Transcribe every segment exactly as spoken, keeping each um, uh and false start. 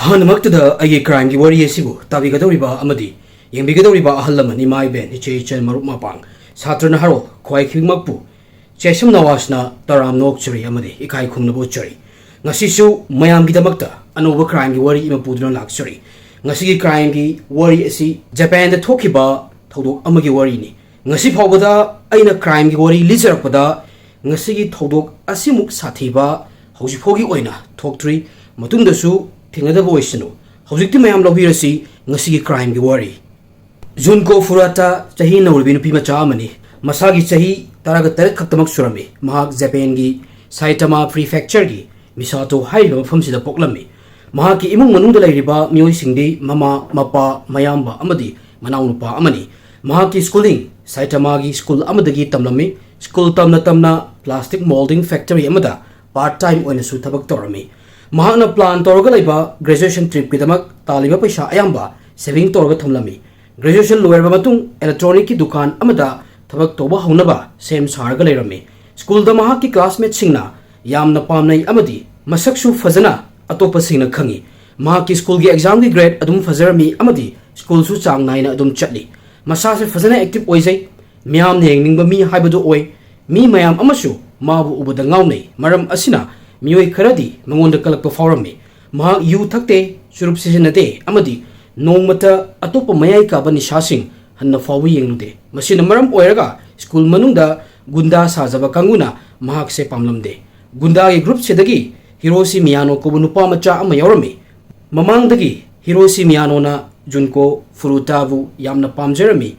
ꯑꯍꯥꯟꯕꯃꯛꯇꯗ ꯑꯩꯒꯤ crimeꯒꯤ ꯋꯥꯔꯤ ꯑꯁꯤꯕꯨ ꯇꯥꯕꯤꯒꯗꯧꯔꯤꯕ ꯑꯃꯗꯤ ꯌꯦꯡꯕꯤꯒꯗꯧꯔꯤꯕ ꯑꯍꯜ ꯂꯃꯟ, ꯏꯃꯥ ꯏꯕꯦꯟ, ꯏꯆꯦ ꯏꯆꯜ, ꯃꯔꯨꯞ ꯃꯄꯥꯡ, ꯁꯥꯇ꯭ꯔ ꯅꯍꯥꯔꯣꯜ, ꯈ꯭ꯋꯥꯏ ꯈꯨꯗꯤꯡꯃꯛꯄꯨ ꯆꯦꯁꯝ ꯅꯋꯥꯁꯅ ꯇꯔꯥꯝꯅ ꯑꯣꯛꯆꯔꯤ ꯑꯃꯗꯤ ꯏꯀꯥꯏ ꯈꯨꯝꯅꯕ ꯎꯠꯆꯔꯤ꯫ ꯉꯁꯤꯁꯨ ꯃꯌꯥꯝꯒꯤꯗꯃꯛꯇ ꯑꯅꯧꯕ crimeꯒꯤ ꯋꯥꯔꯤ ꯑꯃ ꯄꯨꯗꯨꯅ ꯂꯥꯛꯆꯔꯤ꯫ ꯉꯁꯤꯒꯤ crimeꯒꯤ ꯋꯥꯔꯤ ꯑꯁꯤ ꯖꯄꯥꯟꯗ ꯊꯣꯛꯈꯤꯕ ꯊꯧꯗꯣꯛ ꯑꯃꯒꯤ ꯋꯥꯔꯤꯅꯤ꯫ ꯉꯁꯤ ꯐꯥꯎꯕꯗ ꯑꯩꯅ crimeꯒꯤ ꯋꯥꯔꯤ ꯂꯤꯖꯔꯛꯄꯗ ꯉꯁꯤꯒꯤ ꯊꯧꯗꯣꯛ ꯑꯁꯤꯃꯨꯛ ꯁꯥꯊꯤꯕ ꯍꯧꯖꯤꯛ ꯐꯥꯎꯒꯤ ꯑꯣꯏꯅ ꯊꯣꯛꯇ꯭ꯔꯤ꯫ ꯃꯇꯨꯡꯗꯁꯨ ꯊꯦꯡꯅꯗꯕ ꯑꯣꯏꯁꯅꯨ꯫ ꯍꯧꯖꯤꯛꯇꯤ ꯃꯌꯥꯝ ꯂꯧꯕꯤꯔꯁꯤ ꯉꯁꯤꯒꯤ crimeꯒꯤ ꯋꯥꯔꯤ꯫ ꯖꯨꯟꯀꯣ ꯐꯨꯔꯥꯇꯥ ꯆꯍꯤ ꯅꯧꯔꯤꯕꯤ ꯅꯨꯄꯤ ꯃꯆꯥ ꯑꯃꯅꯤ꯫ ꯃꯁꯥꯒꯤ ꯆꯍꯤ ꯇꯔꯥꯒ ꯇꯔꯦꯠ ꯈꯛꯇꯃꯛ ꯁꯨꯔꯝꯃꯤ꯫ ꯃꯍꯥꯛ ꯖꯄꯥꯟꯒꯤ ꯁꯥꯏꯇꯥꯃꯥ Prefectureꯒꯤ ꯃꯤꯁꯥꯇꯣ ꯍꯥꯏꯔꯤꯕ ꯃꯐꯝꯁꯤꯗ ꯄꯣꯛꯂꯝꯃꯤ꯫ ꯃꯍꯥꯛꯀꯤ ꯏꯃꯨꯡ ꯃꯅꯨꯡꯗ ꯂꯩꯔꯤꯕ ꯃꯤꯑꯣꯏꯁꯤꯡꯗꯤ ꯃꯃꯥ, ꯃꯄꯥ, ꯃꯌꯥꯝꯕ ꯑꯃꯗꯤ ꯃꯅꯥꯎꯅꯨꯄꯥ ꯑꯃꯅꯤ꯫ ꯃꯍꯥꯛꯀꯤ schooling ꯁꯥꯏꯇꯥꯃꯥꯒꯤ school ꯑꯃꯗꯒꯤ ꯇꯝꯂꯝꯃꯤ꯫ School ꯇꯝꯅ ꯇꯝꯅ plastic moulding factory ꯑꯃꯗ part time ꯑꯣꯏꯅꯁꯨ ꯊꯕꯛ ꯇꯧꯔꯝꯃꯤ꯫ ꯃꯍꯥꯛꯅ plan ꯇꯧꯔꯒ ꯂꯩꯕ graduation tripꯀꯤꯗꯃꯛ ꯇꯥꯜꯂꯤꯕ ꯄꯩꯁꯥ ꯑꯌꯥꯝꯕ saving ꯇꯧꯔꯒ ꯊꯝꯂꯝꯃꯤ꯫ Graduation ꯂꯣꯏꯔꯕ ꯃꯇꯨꯡ electronicꯀꯤ ꯗꯨꯀꯥꯟ ꯑꯃꯗ ꯊꯕꯛ ꯇꯧꯕ ꯍꯧꯅꯕ ꯁꯦꯝ ꯁꯥꯔꯒ ꯂꯩꯔꯝꯃꯤ꯫ Schoolꯗ ꯃꯍꯥꯛꯀꯤ classmateꯁꯤꯡꯅ ꯌꯥꯝꯅ ꯄꯥꯝꯅꯩ ꯑꯃꯗꯤ ꯃꯁꯛꯁꯨ ꯐꯖꯅ ꯑꯇꯣꯞꯄꯁꯤꯡꯅ ꯈꯪꯏ꯫ ꯃꯍꯥꯛꯀꯤ schoolꯒꯤ examꯒꯤ grade ꯑꯗꯨꯝ ꯐꯖꯔꯝꯃꯤ ꯑꯃꯗꯤ schoolꯁꯨ ꯆꯥꯡ ꯅꯥꯏꯅ ꯑꯗꯨꯝ ꯆꯠꯂꯤ꯫ ꯃꯁꯥꯁꯦ ꯐꯖꯅ active ꯑꯣꯏꯖꯩ꯫ ꯃꯤꯌꯥꯝꯅ ꯌꯦꯡꯅꯤꯡꯕ ꯃꯤ ꯍꯥꯏꯕꯗꯨ ꯑꯣꯏ꯫ ꯃꯤ ꯃꯌꯥꯝ ꯑꯃꯁꯨ ꯃꯥꯕꯨ ꯎꯕꯗ ꯉꯥꯎꯅꯩ꯫ ꯃꯔꯝ ꯑꯁꯤꯅ ꯃꯤꯑꯣꯏ ꯈꯔꯗꯤ ꯃꯉꯣꯟꯗ ꯀꯂꯛꯄ ꯐꯥꯎꯔꯝꯃꯤ꯫ ꯃꯍꯥꯛ ꯌꯨ ꯊꯛꯇꯦ, ꯆꯨꯔꯨꯞ ꯁꯤꯖꯤꯟꯅꯗꯦ ꯑꯃꯗꯤ ꯅꯣꯡꯃꯇ ꯑꯇꯣꯞꯄ ꯃꯌꯥꯏ ꯀꯥꯕ ꯅꯤꯁꯥꯁꯤꯡ ꯍꯟꯅ ꯐꯥꯎꯕ ꯌꯦꯡꯂꯨꯗꯦ꯫ ꯃꯁꯤꯅ ꯃꯔꯝ ꯑꯣꯏꯔꯒ school ꯃꯅꯨꯡꯗ ꯒꯨꯟꯗꯥ ꯁꯥꯖꯕ ꯀꯥꯡꯕꯨꯅ ꯃꯍꯥꯛꯁꯦ ꯄꯥꯝꯂꯝꯗꯦ꯫ ꯒꯨꯟꯗꯥꯒꯤ groupꯁꯤꯗꯒꯤ ꯍꯤꯔꯣꯁꯤ ꯃꯤꯌꯥꯅꯣ ꯀꯧꯕ ꯅꯨꯄꯥ ꯃꯆꯥ ꯑꯃ ꯌꯥꯎꯔꯝꯃꯤ꯫ ꯃꯃꯥꯡꯗꯒꯤ ꯍꯤꯔꯣꯁꯤ ꯃꯤꯌꯥꯅꯣꯅ ꯖꯨꯟꯀꯣ ꯐꯨꯔꯨꯇꯥꯕꯨ ꯌꯥꯝꯅ ꯄꯥꯝꯖꯔꯝꯃꯤ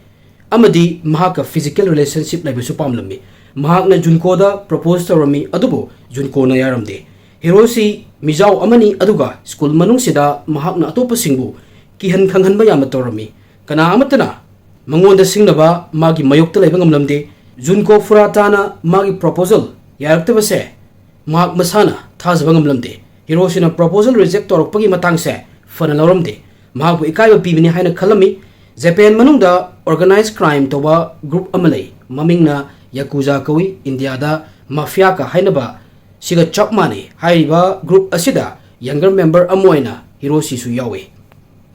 ꯑꯃꯗꯤ ꯃꯍꯥꯛꯀ physical relationship ꯂꯩꯕꯁꯨ ꯄꯥꯝꯂꯝꯃꯤ꯫ ꯃꯍꯥꯛꯅ ꯖꯨꯟꯀꯣꯗ propose ꯇꯧꯔꯝꯃꯤ, ꯑꯗꯨꯕꯨ ꯖꯨꯟꯀꯣꯅ ꯌꯥꯔꯝꯗꯦ꯫ ꯍꯤꯔꯣꯁꯤ ꯃꯤꯖꯥꯎ ꯑꯃꯅꯤ, ꯑꯗꯨꯒ school ꯃꯅꯨꯡꯁꯤꯗ ꯃꯍꯥꯛꯅ ꯑꯇꯣꯞꯄꯁꯤꯡꯕꯨ ꯀꯤꯍꯟ ꯈꯪꯍꯟꯕ ꯌꯥꯝꯅ ꯇꯧꯔꯝꯃꯤ꯫ ꯀꯅꯥ ꯑꯃꯠꯇꯅ ꯃꯉꯣꯟꯗ ꯁꯤꯡꯅꯕ ꯃꯥꯒꯤ ꯃꯥꯌꯣꯛꯇ ꯂꯩꯕ ꯉꯝꯂꯝꯗꯦ꯫ ꯖꯨꯟꯀꯣ ꯐꯨꯔꯥꯇꯥꯅ ꯃꯥꯒꯤ proposal ꯌꯥꯔꯛꯇꯕꯁꯦ ꯃꯍꯥꯛ ꯃꯁꯥꯅ ꯊꯥꯖꯕ ꯉꯝꯂꯝꯗꯦ꯫ ꯍꯤꯔꯣꯁꯤꯅ proposal reject ꯇꯧꯔꯛꯄꯒꯤ ꯃꯇꯥꯡꯁꯦ ꯐꯅ ꯂꯧꯔꯝꯗꯦ꯫ ꯃꯍꯥꯛꯄꯨ ꯏꯀꯥꯏꯕ ꯄꯤꯕꯅꯤ ꯍꯥꯏꯅ ꯈꯜꯂꯝꯃꯤ꯫ ꯖꯄꯥꯟ ꯃꯅꯨꯡꯗ organized crime ꯇꯧꯕ group ꯑꯃ ꯂꯩ꯫ ꯃꯃꯤꯡꯅ ꯌꯥꯀꯨꯖꯥ ꯀꯧꯏ꯫ ꯏꯟꯗꯤꯌꯥꯗ ꯃꯥꯐꯤꯌꯥꯒ ꯍꯥꯏꯅꯕ ꯁꯤꯒ ꯆꯞ ꯃꯥꯟꯅꯩ꯫ ꯍꯥꯏꯔꯤꯕ group ꯑꯁꯤꯗ younger member ꯑꯃ ꯑꯣꯏꯅ ꯍꯤꯔꯣꯁꯤꯁꯨ ꯌꯥꯎꯏ꯫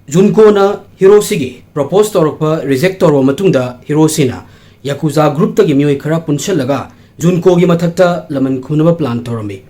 ꯖꯨꯟꯀꯣꯅ ꯍꯤꯔꯣꯁꯤꯒꯤ ꯄ꯭ꯔꯣꯄꯣꯁ ꯇꯧꯔꯛꯄ ꯔꯤꯖꯦꯛ ꯇꯧꯔꯕ ꯃꯇꯨꯡꯗ, ꯍꯤꯔꯣꯁꯤꯅ ꯌꯥꯀꯨꯖꯥ ꯒ꯭ꯔꯨꯞꯇꯒꯤ ꯃꯤꯑꯣꯏ ꯈꯔ ꯄꯨꯟꯁꯤꯜꯂꯒ ꯖꯨꯟꯀꯣꯒꯤ ꯃꯊꯛꯇ ꯂꯃꯟ ꯈꯨꯝꯅꯕ ꯄ꯭ꯂꯥꯟ ꯇꯧꯔꯝꯃꯤ꯫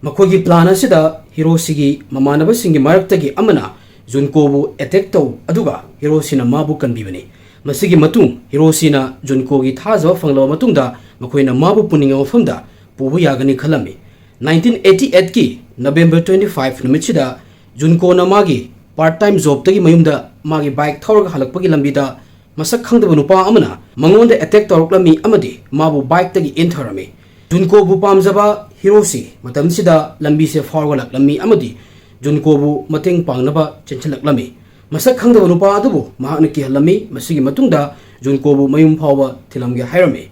ꯃꯈꯣꯏꯒꯤ ꯄ꯭ꯂꯥꯟ ꯑꯁꯤꯗ ꯍꯤꯔꯣꯁꯤꯒꯤ ꯃꯃꯥꯟꯅꯕꯁꯤꯡꯒꯤ ꯃꯔꯛꯇꯒꯤ ꯑꯃꯅ ꯖꯨꯟꯀꯣꯕꯨ ꯑꯦꯇꯦꯛ ꯇꯧ, ꯑꯗꯨꯒ ꯍꯤꯔꯣꯁꯤꯅ ꯃꯥꯕꯨ ꯀꯟꯕꯤꯕꯅꯤ꯫ ꯃꯁꯤꯒꯤ ꯃꯇꯨꯡ ꯍꯤꯔꯣꯁꯤꯅ ꯖꯨꯟꯀꯣꯒꯤ ꯊꯥꯖꯕ ꯐꯪꯂꯕ ꯃꯇꯨꯡꯗ, ꯃꯈꯣꯏꯅ ꯃꯥꯕꯨ ꯄꯨꯅꯤꯡꯕ ꯃꯐꯝꯗ ꯄꯨꯕ ꯌꯥꯒꯅꯤ ꯈꯜꯂꯝꯃꯤ꯫ ꯅꯥꯏꯟꯇꯤꯟ ꯑꯩꯠꯇꯤ ꯑꯩꯠꯀꯤ ꯅꯕꯦꯝꯕꯔ ꯇ꯭ꯋꯦꯟꯇꯤ ꯐꯥꯏꯚ ꯅꯨꯃꯤꯠꯁꯤꯗ ꯖꯨꯟꯀꯣꯅ ꯃꯥꯒꯤ ꯄꯥꯔꯠ ꯇꯥꯏꯝ ꯖꯣꯕꯇꯒꯤ ꯃꯌꯨꯝꯗ ꯃꯥꯒꯤ ꯕꯥꯏꯛ ꯊꯧꯔꯒ ꯍꯜꯂꯛꯄꯒꯤ ꯂꯝꯕꯤꯗ ꯃꯁꯛ ꯈꯪꯗꯕ ꯅꯨꯄꯥ ꯑꯃꯅ ꯃꯉꯣꯟꯗ ꯑꯦꯇꯦꯛ ꯇꯧꯔꯛꯂꯝꯃꯤ ꯑꯃꯗꯤ ꯃꯥꯕꯨ ꯕꯥꯏꯛꯇꯒꯤ ꯏꯟꯊꯔꯝꯃꯤ꯫ ꯖꯨꯟꯀꯣꯕꯨ ꯄꯥꯝꯖꯕ ꯍꯤꯔꯣꯁꯤ ꯃꯇꯝꯁꯤꯗ ꯂꯝꯕꯤꯁꯦ ꯐꯥꯎꯔꯒ ꯂꯥꯛꯂꯝꯃꯤ ꯑꯃꯗꯤ ꯖꯨꯟꯀꯣꯕꯨ ꯃꯇꯦꯡ ꯄꯥꯡꯅꯕ ꯆꯦꯟꯁꯤꯜꯂꯛꯂꯝꯃꯤ꯫ ꯃꯁꯛ ꯈꯪꯗꯕ ꯅꯨꯄꯥ ꯑꯗꯨꯕꯨ ꯃꯍꯥꯛꯅ ꯀꯤꯍꯜꯂꯝꯃꯤ꯫ ꯃꯁꯤꯒꯤ ꯃꯇꯨꯡꯗ ꯖꯨꯟꯀꯣꯕꯨ ꯃꯌꯨꯝ ꯐꯥꯎꯕ ꯊꯤꯜꯂꯝꯒꯦ ꯍꯥꯏꯔꯝꯃꯤ꯫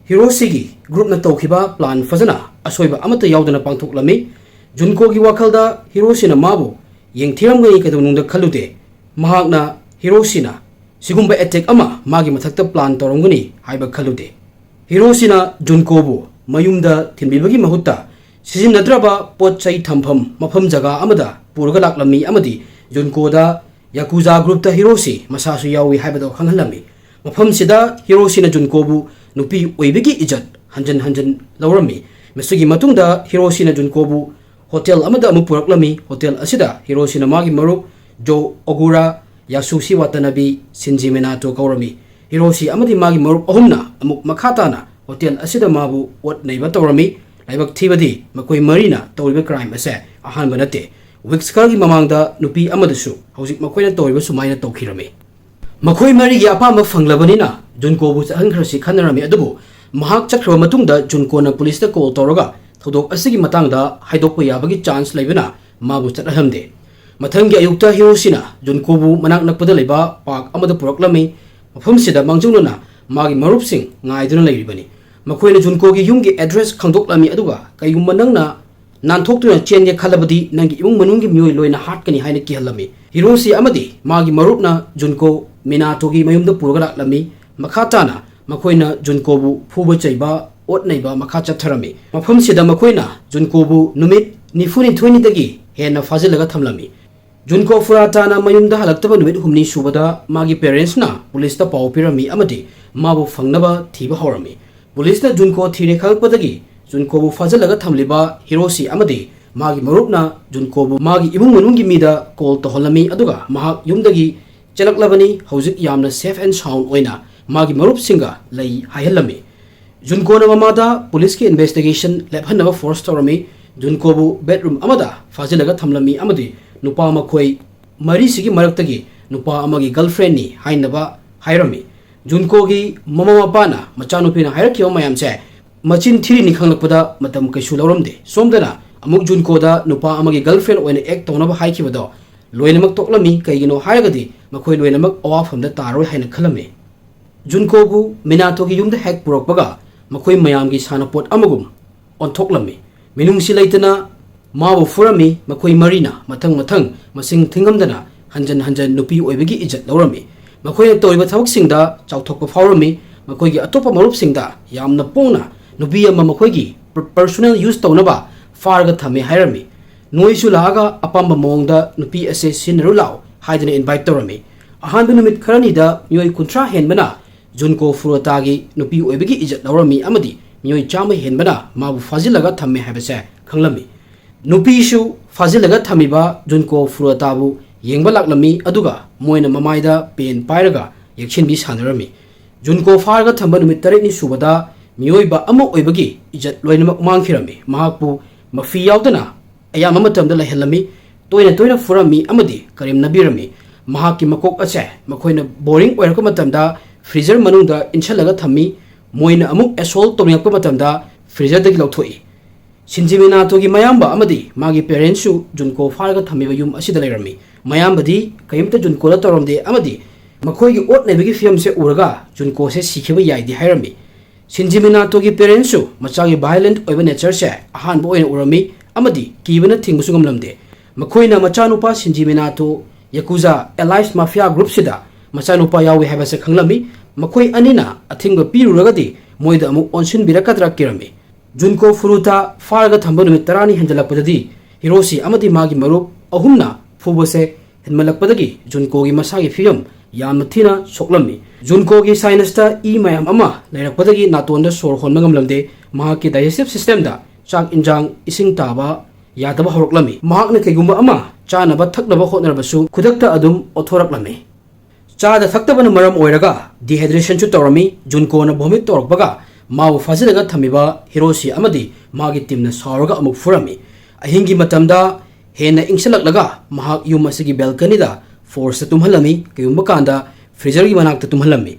ꯍꯤꯔꯣꯁꯤꯒꯤ ꯒ꯭ꯔꯨꯞꯅ ꯇꯧꯈꯤꯕ ꯄ꯭ꯂꯥꯟ ꯐꯖꯅ ꯑꯁꯣꯏꯕ ꯑꯃꯠꯇ ꯌꯥꯎꯗꯅ ꯄꯥꯡꯊꯣꯛꯂꯝꯃꯤ꯫ ꯖꯨꯟꯀꯣꯒꯤ ꯋꯥꯈꯜꯗ ꯍꯤꯔꯣꯁꯤꯅ ꯃꯥꯕꯨ ꯌꯦꯡꯊꯤꯔꯝꯒꯅꯤ ꯀꯩꯗꯧꯅꯨꯡꯗ ꯈꯜꯂꯨꯗꯦ꯫ ꯃꯍꯥꯛꯅ ꯍꯤꯔꯣꯁꯤꯅ ꯁꯤꯒꯨꯝꯕ ꯑꯦꯇꯦꯛ ꯑꯃ ꯃꯥꯒꯤ ꯃꯊꯛꯇ ꯄ꯭ꯂꯥꯟ ꯇꯧꯔꯝꯒꯅꯤ ꯍꯥꯏꯕ ꯈꯜꯂꯨꯗꯦ꯫ ꯍꯤꯔꯣꯁꯤꯅ ꯖꯨꯟꯀꯣꯕꯨ ꯃꯌꯨꯝꯗ ꯊꯤꯟꯕꯤꯕꯒꯤ ꯃꯍꯨꯠꯇ ꯁꯤꯖꯤꯟꯅꯗ꯭ꯔꯕ ꯄꯣꯠ ꯆꯩ ꯊꯝꯐꯝ ꯃꯐꯝ ꯖꯒꯥ ꯑꯃꯗ ꯄꯨꯔꯒ ꯂꯥꯛꯂꯝꯃꯤ ꯑꯃꯗꯤ ꯖꯨꯟꯀꯣꯗ ꯌꯥꯀꯨꯖꯥ ꯒ꯭ꯔꯨꯞꯇ ꯍꯤꯔꯣꯁꯤ ꯃꯁꯥꯁꯨ ꯌꯥꯎꯏ ꯍꯥꯏꯕꯗꯨ ꯈꯪꯍꯜꯂꯝꯃꯤ꯫ ꯃꯐꯝꯁꯤꯗ ꯍꯤꯔꯣꯁꯤꯅ ꯖꯨꯟꯀꯣꯕꯨ ꯅꯨꯄꯤ ꯑꯣꯏꯕꯒꯤ ꯏꯖꯠ ꯍꯟꯖꯟ ꯍꯟꯖꯟ ꯂꯧꯔꯝꯃꯤ꯫ ꯃꯁꯤꯒꯤ ꯃꯇꯨꯡꯗ ꯍꯤꯔꯣꯁꯤꯅ ꯖꯨꯟꯀꯣꯕꯨ ꯍꯣꯇꯦꯜ ꯑꯃꯗ ꯑꯃꯨꯛ ꯄꯨꯔꯛꯂꯝꯃꯤ꯫ ꯍꯣꯇꯦꯜ ꯑꯁꯤꯗ ꯍꯤꯔꯣꯁꯤꯅ ꯃꯥꯒꯤ ꯃꯔꯨꯞ ꯖꯣ ꯑꯣꯒꯨꯔꯥ, ꯌꯥꯁꯨꯁꯤ ꯋꯥꯇꯥꯅꯥꯕꯤ, ꯁꯤꯟꯖꯤ ꯃꯤꯅꯥꯇꯣ ꯀꯧꯔꯝꯃꯤ꯫ ꯍꯤꯔꯣꯁꯤ ꯑꯃꯗꯤ ꯃꯥꯒꯤ ꯃꯔꯨꯞ ꯑꯍꯨꯝꯅ ꯑꯃꯨꯛ ꯃꯈꯥ ꯇꯥꯅ ꯍꯣꯇꯦꯜ ꯑꯁꯤꯗ ꯃꯥꯕꯨ ꯑꯣꯠ ꯅꯩꯕ ꯇꯧꯔꯝꯃꯤ꯫ ꯂꯥꯏꯕꯛ ꯊꯤꯕꯗꯤ ꯃꯈꯣꯏ ꯃꯔꯤꯅ ꯇꯧꯔꯤꯕ ꯀ꯭ꯔꯥꯏꯝ ꯑꯁꯦ ꯑꯍꯥꯟꯕ ꯅꯠꯇꯦ꯫ ꯋꯤꯛꯁ ꯈꯔꯒꯤ ꯃꯃꯥꯡꯗ ꯅꯨꯄꯤ ꯑꯃꯗꯁꯨ ꯍꯧꯖꯤꯛ ꯃꯈꯣꯏꯅ ꯇꯧꯔꯤꯕ ꯁꯨꯃꯥꯏꯅ ꯇꯧꯈꯤꯔꯝꯃꯤ꯫ ꯃꯈꯣꯏ ꯃꯔꯤꯒꯤ ꯑꯄꯥꯝꯕ ꯐꯪꯂꯕꯅꯤꯅ ꯖꯨꯟꯀꯣꯕꯨ ꯆꯠꯍꯟꯈ꯭ꯔꯁꯤ ꯈꯟꯅꯔꯝꯃꯤ, ꯑꯗꯨꯕꯨ ꯃꯍꯥꯛ ꯆꯠꯈ꯭ꯔꯕ ꯃꯇꯨꯡꯗ ꯖꯨꯟꯀꯣꯅ ꯄꯨꯂꯤꯁꯇ ꯀꯣꯜ ꯇꯧꯔꯒ ꯊꯧꯗꯣꯛ ꯑꯁꯤꯒꯤ ꯃꯇꯥꯡꯗ ꯍꯥꯏꯗꯣꯛꯄ ꯌꯥꯕꯒꯤ ꯆꯥꯟꯁ ꯂꯩꯕꯅ ꯃꯥꯕꯨ ꯆꯠꯍꯜꯂꯝꯗꯦ꯫ ꯃꯊꯪꯒꯤ ꯑꯌꯨꯛꯇ ꯍꯤꯔꯣꯁꯤꯅ ꯖꯨꯟꯀꯣꯕꯨ ꯃꯅꯥꯛ ꯅꯛꯄꯗ ꯂꯩꯕ ꯄꯥꯔꯛ ꯑꯃꯗ ꯄꯨꯔꯛꯂꯝꯃꯤ꯫ ꯃꯐꯝꯁꯤꯗ ꯃꯥꯡꯖꯧꯅꯅ ꯃꯥꯒꯤ ꯃꯔꯨꯞꯁꯤꯡ ꯉꯥꯏꯗꯨꯅ ꯂꯩꯔꯤꯕꯅꯤ꯫ ꯃꯈꯣꯏꯅ ꯖꯨꯟꯀꯣꯒꯤ ꯌꯨꯝꯒꯤ ꯑꯦꯗ꯭ꯔꯦꯁ ꯈꯪꯗꯣꯛꯂꯝꯃꯤ, ꯑꯗꯨꯒ "ꯀꯩꯒꯨꯝꯕ ꯅꯪꯅ ꯅꯥꯟꯊꯣꯛꯇꯨꯅ ꯆꯦꯟꯒꯦ ꯈꯜꯂꯕꯗꯤ ꯅꯪꯒꯤ ꯏꯃꯨꯡ ꯃꯅꯨꯡꯒꯤ ꯃꯤꯑꯣꯏ ꯂꯣꯏꯅ ꯍꯥꯠꯀꯅꯤ" ꯍꯥꯏꯅ ꯀꯤꯍꯜꯂꯝꯃꯤ꯫ ꯍꯤꯔꯣꯁꯤ ꯑꯃꯗꯤ ꯃꯥꯒꯤ ꯃꯔꯨꯞꯅ ꯖꯨꯟꯀꯣ ꯃꯤꯅꯥꯇꯣꯒꯤ ꯃꯌꯨꯝꯗ ꯄꯨꯔꯒ ꯂꯥꯛꯂꯝꯃꯤ꯫ ꯃꯈꯥ ꯇꯥꯅ ꯃꯈꯣꯏꯅ ꯖꯨꯟꯀꯣꯕꯨ ꯐꯨꯕ ꯆꯩꯕ, ꯑꯣꯠ ꯅꯩꯕ ꯃꯈꯥ ꯆꯠꯊꯔꯝꯃꯤ꯫ ꯃꯐꯝꯁꯤꯗ ꯃꯈꯣꯏꯅ ꯖꯨꯟꯀꯣꯕꯨ ꯅꯨꯃꯤꯠ ꯅꯤꯐꯨꯅꯤꯊꯣꯏꯅꯤꯗꯒꯤ ꯍꯦꯟꯅ ꯐꯥꯖꯤꯜꯂꯒ ꯊꯝꯂꯝꯃꯤ꯫ ꯖꯨꯟꯀꯣ ꯐꯨꯔꯥꯇꯥꯅ ꯃꯌꯨꯝꯗ ꯍꯜꯂꯛꯇꯕ ꯅꯨꯃꯤꯠ ꯍꯨꯝꯅꯤ ꯁꯨꯕꯗ ꯃꯥꯒꯤ ꯄꯦꯔꯦꯟꯁꯅ ꯄꯨꯂꯤꯁꯇ ꯄꯥꯎ ꯄꯤꯔꯝꯃꯤ ꯑꯃꯗꯤ ꯃꯥꯕꯨ ꯐꯪꯅꯕ ꯊꯤꯕ ꯍꯧꯔꯝꯃꯤ꯫ ꯄꯨꯂꯤꯁꯅ ꯖꯨꯟꯀꯣ ꯊꯤꯔꯦ ꯈꯪꯂꯛꯄꯗꯒꯤ ꯖꯨꯟꯀꯣꯕꯨ ꯐꯥꯖꯤꯜꯂꯒ ꯊꯝꯂꯤꯕ ꯍꯤꯔꯣꯁꯤ ꯑꯃꯗꯤ ꯃꯥꯒꯤ ꯃꯔꯨꯞꯅ ꯖꯨꯟꯀꯣꯕꯨ ꯃꯥꯒꯤ ꯏꯃꯨꯡ ꯃꯅꯨꯡꯒꯤ ꯃꯤꯗ ꯀꯣꯜ ꯇꯧꯍꯜꯂꯝꯃꯤ, ꯑꯗꯨꯒ ꯃꯍꯥꯛ ꯌꯨꯝꯗꯒꯤ ꯆꯦꯜꯂꯛꯂꯕꯅꯤ, ꯍꯧꯖꯤꯛ ꯌꯥꯝꯅ ꯁꯦꯐ ꯑꯦꯟ ꯁꯥꯎꯟ ꯑꯣꯏꯅ ꯃꯥꯒꯤ ꯃꯔꯨꯞꯁꯤꯡꯒ ꯂꯩ ꯍꯥꯏꯍꯜꯂꯝꯃꯤ꯫ ꯖꯨꯟꯀꯣꯅ ꯃꯃꯥꯗ ꯄꯨꯂꯤꯁꯀꯤ ꯏꯟꯚꯦꯁꯇꯤꯒꯦꯁꯟ ꯂꯦꯞꯍꯟꯅꯕ ꯐꯣꯔꯁ ꯇꯧꯔꯝꯃꯤ꯫ ꯖꯨꯟꯀꯣꯕꯨ ꯕꯦꯗꯔꯨꯝ ꯑꯃꯗ ꯐꯥꯖꯤꯜꯂꯒ ꯊꯝꯂꯝꯃꯤ ꯑꯃꯗꯤ ꯅꯨꯄꯥ ꯃꯈꯣꯏ ꯃꯔꯤꯁꯤꯒꯤ ꯃꯔꯛꯇꯒꯤ ꯅꯨꯄꯥ ꯑꯃꯒꯤ ꯒꯔꯜꯐ꯭ꯔꯦꯟꯅꯤ ꯍꯥꯏꯅꯕ ꯍꯥꯏꯔꯝꯃꯤ꯫ ꯖꯨꯟꯀꯣꯒꯤ ꯃꯃꯥ ꯃꯄꯥꯅ ꯃꯆꯥꯅꯨꯄꯤꯅ ꯍꯥꯏꯔꯛꯈꯤꯕ ꯃꯌꯥꯝꯁꯦ ꯃꯆꯤꯟ ꯊꯤꯔꯤꯅꯤ ꯈꯪꯂꯛꯄꯗ ꯃꯇꯝ ꯀꯩꯁꯨ ꯂꯧꯔꯝꯗꯦ꯫ ꯁꯣꯝꯗꯅ ꯑꯃꯨꯛ ꯖꯨꯟꯀꯣꯗ ꯅꯨꯄꯥ ꯑꯃꯒꯤ ꯒꯔꯜꯐ꯭ꯔꯦꯟ ꯑꯣꯏꯅ ꯑꯦꯛ ꯇꯧꯅꯕ ꯍꯥꯏꯈꯤꯕꯗꯣ ꯂꯣꯏꯅꯃꯛ ꯇꯣꯛꯂꯝꯃꯤ꯫ ꯀꯩꯒꯤꯅꯣ ꯍꯥꯏꯔꯒꯗꯤ ꯃꯈꯣꯏ ꯂꯣꯏꯅꯃꯛ ꯑꯋꯥꯐꯝꯗ ꯇꯥꯔꯣꯏ ꯍꯥꯏꯅ ꯈꯜꯂꯝꯃꯤ꯫ ꯖꯨꯟꯀꯣꯕꯨ ꯃꯤꯅꯥꯇꯣꯒꯤ ꯌꯨꯝꯗ ꯍꯦꯛ ꯄꯨꯔꯛꯄꯒ ꯃꯈꯣꯏ ꯃꯌꯥꯝꯒꯤ ꯁꯥꯟꯅꯄꯣꯠ ꯑꯃꯒꯨꯝ ꯑꯣꯟꯊꯣꯛꯂꯝꯃꯤ꯫ ꯃꯤꯅꯨꯡꯁꯤ ꯂꯩꯇꯅ ꯃꯥꯕꯨ ꯐꯨꯔꯝꯃꯤ꯫ ꯃꯈꯣꯏ ꯃꯔꯤꯅ ꯃꯊꯪ ꯃꯊꯪ ꯃꯁꯤꯡ ꯊꯤꯉꯝꯗꯅ ꯍꯟꯖꯟ ꯍꯟꯖꯟ ꯅꯨꯄꯤ ꯑꯣꯏꯕꯒꯤ ꯏꯖꯠ ꯂꯧꯔꯝꯃꯤ꯫ ꯃꯈꯣꯏꯅ ꯇꯧꯔꯤꯕ ꯊꯕꯛꯁꯤꯡꯗ ꯆꯥꯎꯊꯣꯛꯄ ꯐꯥꯎꯔꯝꯃꯤ꯫ ꯃꯈꯣꯏꯒꯤ ꯑꯇꯣꯞꯄ ꯃꯔꯨꯞꯁꯤꯡꯗ ꯌꯥꯝꯅ ꯄꯣꯡꯅ ꯅꯨꯄꯤ ꯑꯃ ꯃꯈꯣꯏꯒꯤ ꯄꯔ-, ꯄꯔꯁꯣꯅꯦꯜ ꯌꯨꯁ ꯇꯧꯅꯕ ꯐꯥꯔꯒ ꯊꯝꯃꯦ ꯍꯥꯏꯔꯝꯃꯤ꯫ ꯅꯣꯏꯁꯨ ꯂꯥꯛꯑꯒ ꯑꯄꯥꯝꯕ ꯃꯑꯣꯡꯗ ꯅꯨꯄꯤ ꯑꯁꯦ ꯁꯤꯖꯤꯟꯅꯔꯨ ꯂꯥꯛꯑꯣ ꯍꯥꯏꯗꯨꯅ ꯏꯟꯚꯥꯏꯠ ꯇꯧꯔꯝꯃꯤ꯫ ꯑꯍꯥꯟꯕ ꯅꯨꯃꯤꯠ ꯈꯔꯅꯤꯗ ꯃꯤꯑꯣꯏ ꯀꯨꯟꯊ꯭ꯔꯥ ꯍꯦꯟꯕꯅ ꯖꯨꯟꯀꯣ ꯐꯨꯔꯣꯇꯥꯒꯤ ꯅꯨꯄꯤ ꯑꯣꯏꯕꯒꯤ ꯏꯖꯠ ꯂꯧꯔꯝꯃꯤ ꯑꯃꯗꯤ ꯃꯤꯑꯣꯏ ꯆꯥꯝꯃ ꯍꯦꯟꯕꯅ ꯃꯥꯕꯨ ꯐꯥꯖꯤꯜꯂꯒ ꯊꯝꯃꯦ ꯍꯥꯏꯕꯁꯦ ꯈꯪꯂꯝꯃꯤ꯫ ꯅꯨꯄꯤꯁꯨ ꯐꯥꯖꯤꯜꯂꯒ ꯊꯝꯃꯤꯕ ꯖꯨꯟꯀꯣ ꯐꯨꯔꯣꯇꯥꯕꯨ ꯌꯦꯡꯕ ꯂꯥꯛꯂꯝꯃꯤ, ꯑꯗꯨꯒ ꯃꯣꯏꯅ ꯃꯃꯥꯏꯗ ꯄꯦꯟ ꯄꯥꯏꯔꯒ ꯌꯦꯛꯁꯤꯟꯕꯤ ꯁꯥꯟꯅꯔꯝꯃꯤ꯫ ꯖꯨꯟꯀꯣ ꯐꯥꯔꯒ ꯊꯝꯕ ꯅꯨꯃꯤꯠ ꯇꯔꯦꯠꯅꯤ ꯁꯨꯕꯗ ꯃꯤꯑꯣꯏꯕ ꯑꯃ ꯑꯣꯏꯕꯒꯤ ꯏꯖꯠ ꯂꯣꯏꯅꯃꯛ ꯃꯥꯡꯈꯤꯔꯝꯃꯤ꯫ ꯃꯍꯥꯛꯄꯨ ꯃꯐꯤ ꯌꯥꯎꯗꯅ ꯑꯌꯥꯝꯕ ꯃꯇꯝꯗ ꯂꯩꯍꯜꯂꯝꯃꯤ, ꯇꯣꯏꯅ ꯇꯣꯏꯅ ꯐꯨꯔꯝꯃꯤ ꯑꯃꯗꯤ ꯀꯔꯦꯝꯅꯕꯤꯔꯝꯃꯤ꯫ ꯃꯍꯥꯛꯀꯤ ꯃꯀꯣꯛ ꯑꯁꯦ ꯃꯈꯣꯏꯅ ꯕꯣꯔꯤꯡ ꯑꯣꯏꯔꯛꯄ ꯃꯇꯝꯗ ꯐ꯭ꯔꯤꯖꯔ ꯃꯅꯨꯡꯗ ꯏꯟꯁꯤꯜꯂꯒ ꯊꯝꯃꯤ꯫ ꯃꯣꯏꯅ ꯑꯃꯨꯛ ꯑꯦꯁꯣꯜ ꯇꯧꯅꯤꯡꯉꯛꯄ ꯃꯇꯝꯗ ꯐ꯭ꯔꯤꯖꯔꯗꯒꯤ ꯂꯧꯊꯣꯛꯏ꯫ ꯁꯤꯟꯖꯤ ꯃꯤꯅꯥꯇꯣꯒꯤ ꯃꯌꯥꯝꯕ ꯑꯃꯗꯤ ꯃꯥꯒꯤ ꯄꯦꯔꯦꯟꯁꯁꯨ ꯖꯨꯟꯀꯣ ꯐꯥꯔꯒ ꯊꯝꯃꯤꯕ ꯌꯨꯝ ꯑꯁꯤꯗ ꯂꯩꯔꯝꯃꯤ꯫ ꯃꯌꯥꯝꯕꯗꯤ ꯀꯔꯤꯝꯇ ꯖꯨꯟꯀꯣꯗ ꯇꯧꯔꯝꯗꯦ ꯑꯃꯗꯤ ꯃꯈꯣꯏꯒꯤ ꯑꯣꯠ ꯅꯩꯕꯒꯤ ꯐꯤꯕꯝꯁꯦ ꯎꯔꯒ ꯖꯨꯟꯀꯣꯁꯦ ꯁꯤꯈꯤꯕ ꯌꯥꯏꯗꯤ ꯍꯥꯏꯔꯝꯃꯤ꯫ ꯁꯤꯟꯖꯤ ꯃꯤꯅꯥꯇꯣꯒꯤ ꯄꯦꯔꯦꯟꯁꯁꯨ ꯃꯆꯥꯒꯤ ꯚꯥꯏꯂꯦꯟꯠ ꯑꯣꯏꯕ ꯅꯦꯆꯔꯁꯦ ꯑꯍꯥꯟꯕ ꯑꯣꯏꯅ ꯎꯔꯝꯃꯤ ꯑꯃꯗꯤ ꯀꯤꯕꯅ ꯊꯤꯡꯕꯁꯨ ꯉꯝꯂꯝꯗꯦ꯫ ꯃꯈꯣꯏꯅ ꯃꯆꯥꯅꯨꯄꯥ ꯁꯤꯟꯖꯤ ꯃꯤꯅꯥꯇꯣ ꯌꯥꯀꯨꯖꯥ ꯑꯦꯂꯥꯏꯁ ꯃꯥꯐꯤꯌꯥ ꯒ꯭ꯔꯨꯞꯁꯤꯗ ꯃꯆꯥꯅꯨꯄꯥ ꯌꯥꯎꯏ ꯍꯥꯏꯕꯁꯦ ꯈꯪꯂꯝꯃꯤ꯫ ꯃꯈꯣꯏ ꯑꯅꯤꯅ ꯑꯊꯤꯡꯕ ꯄꯤꯔꯨꯔꯒꯗꯤ ꯃꯣꯏꯗ ꯑꯃꯨꯛ ꯑꯣꯟꯁꯤꯟꯕꯤꯔꯛꯀꯗ꯭ꯔꯥ ꯀꯤꯔꯝꯃꯤ꯫ ꯖꯨꯟꯀꯣ ꯐꯨꯔꯨꯇꯥ ꯐꯥꯔꯒ ꯊꯝꯕ ꯅꯨꯃꯤꯠ ꯇꯔꯥꯅꯤ ꯍꯦꯟꯖꯜꯂꯛꯄꯗꯗꯤ ꯍꯤꯔꯣꯁꯤ ꯑꯃꯗꯤ ꯃꯥꯒꯤ ꯃꯔꯨꯞ ꯑꯍꯨꯝꯅ ꯐꯨꯕꯁꯦ ꯍꯦꯟꯃꯜꯂꯛꯄꯗꯒꯤ ꯖꯨꯟꯀꯣꯒꯤ ꯃꯁꯥꯒꯤ ꯐꯤꯕꯝ ꯌꯥꯝꯅ ꯊꯤꯅ ꯁꯣꯛꯂꯝꯃꯤ꯫ ꯖꯨꯟꯀꯣꯒꯤ ꯁꯥꯏꯅꯁꯇ ꯏ ꯃꯌꯥꯝ ꯑꯃ ꯂꯩꯔꯛꯄꯗꯒꯤ ꯅꯥꯇꯣꯟꯗ ꯁꯣꯔ ꯍꯣꯟꯕ ꯉꯝꯂꯝꯗꯦ꯫ ꯃꯍꯥꯛꯀꯤ ꯗꯥꯏꯖꯦꯁꯇꯤꯚ ꯁꯤꯁꯇꯦꯝꯗ ꯆꯥꯛ ꯏꯟꯖꯥꯡ ꯏꯁꯤꯡ ꯇꯥꯕ ꯌꯥꯗꯕ ꯍꯧꯔꯛꯂꯝꯃꯤ꯫ ꯃꯍꯥꯛꯅ ꯀꯩꯒꯨꯝꯕ ꯑꯃ ꯆꯥꯅꯕ ꯊꯛꯅꯕ ꯍꯣꯠꯅꯔꯕꯁꯨ ꯈꯨꯗꯛꯇ ꯑꯗꯨꯝ ꯑꯣꯠꯊꯣꯔꯛꯂꯝꯃꯤ꯫ ꯆꯥꯗ ꯊꯛꯇꯕꯅ ꯃꯔꯝ ꯑꯣꯏꯔꯒ ꯗꯤꯍꯥꯏꯗ꯭ꯔꯦꯁꯟꯁꯨ ꯇꯧꯔꯝꯃꯤ꯫ ꯖꯨꯟꯀꯣꯅ ꯚꯣꯃꯤꯠ ꯇꯧꯔꯛꯄꯒ ꯃꯥꯕꯨ ꯐꯥꯖꯤꯜꯂꯒ ꯊꯝꯃꯤꯕ ꯍꯤꯔꯣꯁꯤ ꯑꯃꯗꯤ ꯃꯥꯒꯤ ꯇꯤꯝꯅ ꯁꯥꯎꯔꯒ ꯑꯃꯨꯛ ꯐꯨꯔꯝꯃꯤ꯫ ꯑꯍꯤꯡꯒꯤ ꯃꯇꯝꯗ ꯍꯦꯟꯅ ꯏꯪꯁꯤꯜꯂꯛꯂꯒ ꯃꯍꯥꯛ ꯌꯨꯝ ꯑꯁꯤꯒꯤ ꯕꯦꯜꯀꯅꯤꯗ ꯐꯣꯔꯁꯇ ꯇꯨꯝꯍꯜꯂꯝꯃꯤ, ꯀꯩꯒꯨꯝꯕ ꯀꯥꯟꯗ ꯐ꯭ꯔꯤꯖꯔꯒꯤ ꯃꯅꯥꯛꯇ ꯇꯨꯝꯍꯜꯂꯝꯃꯤ꯫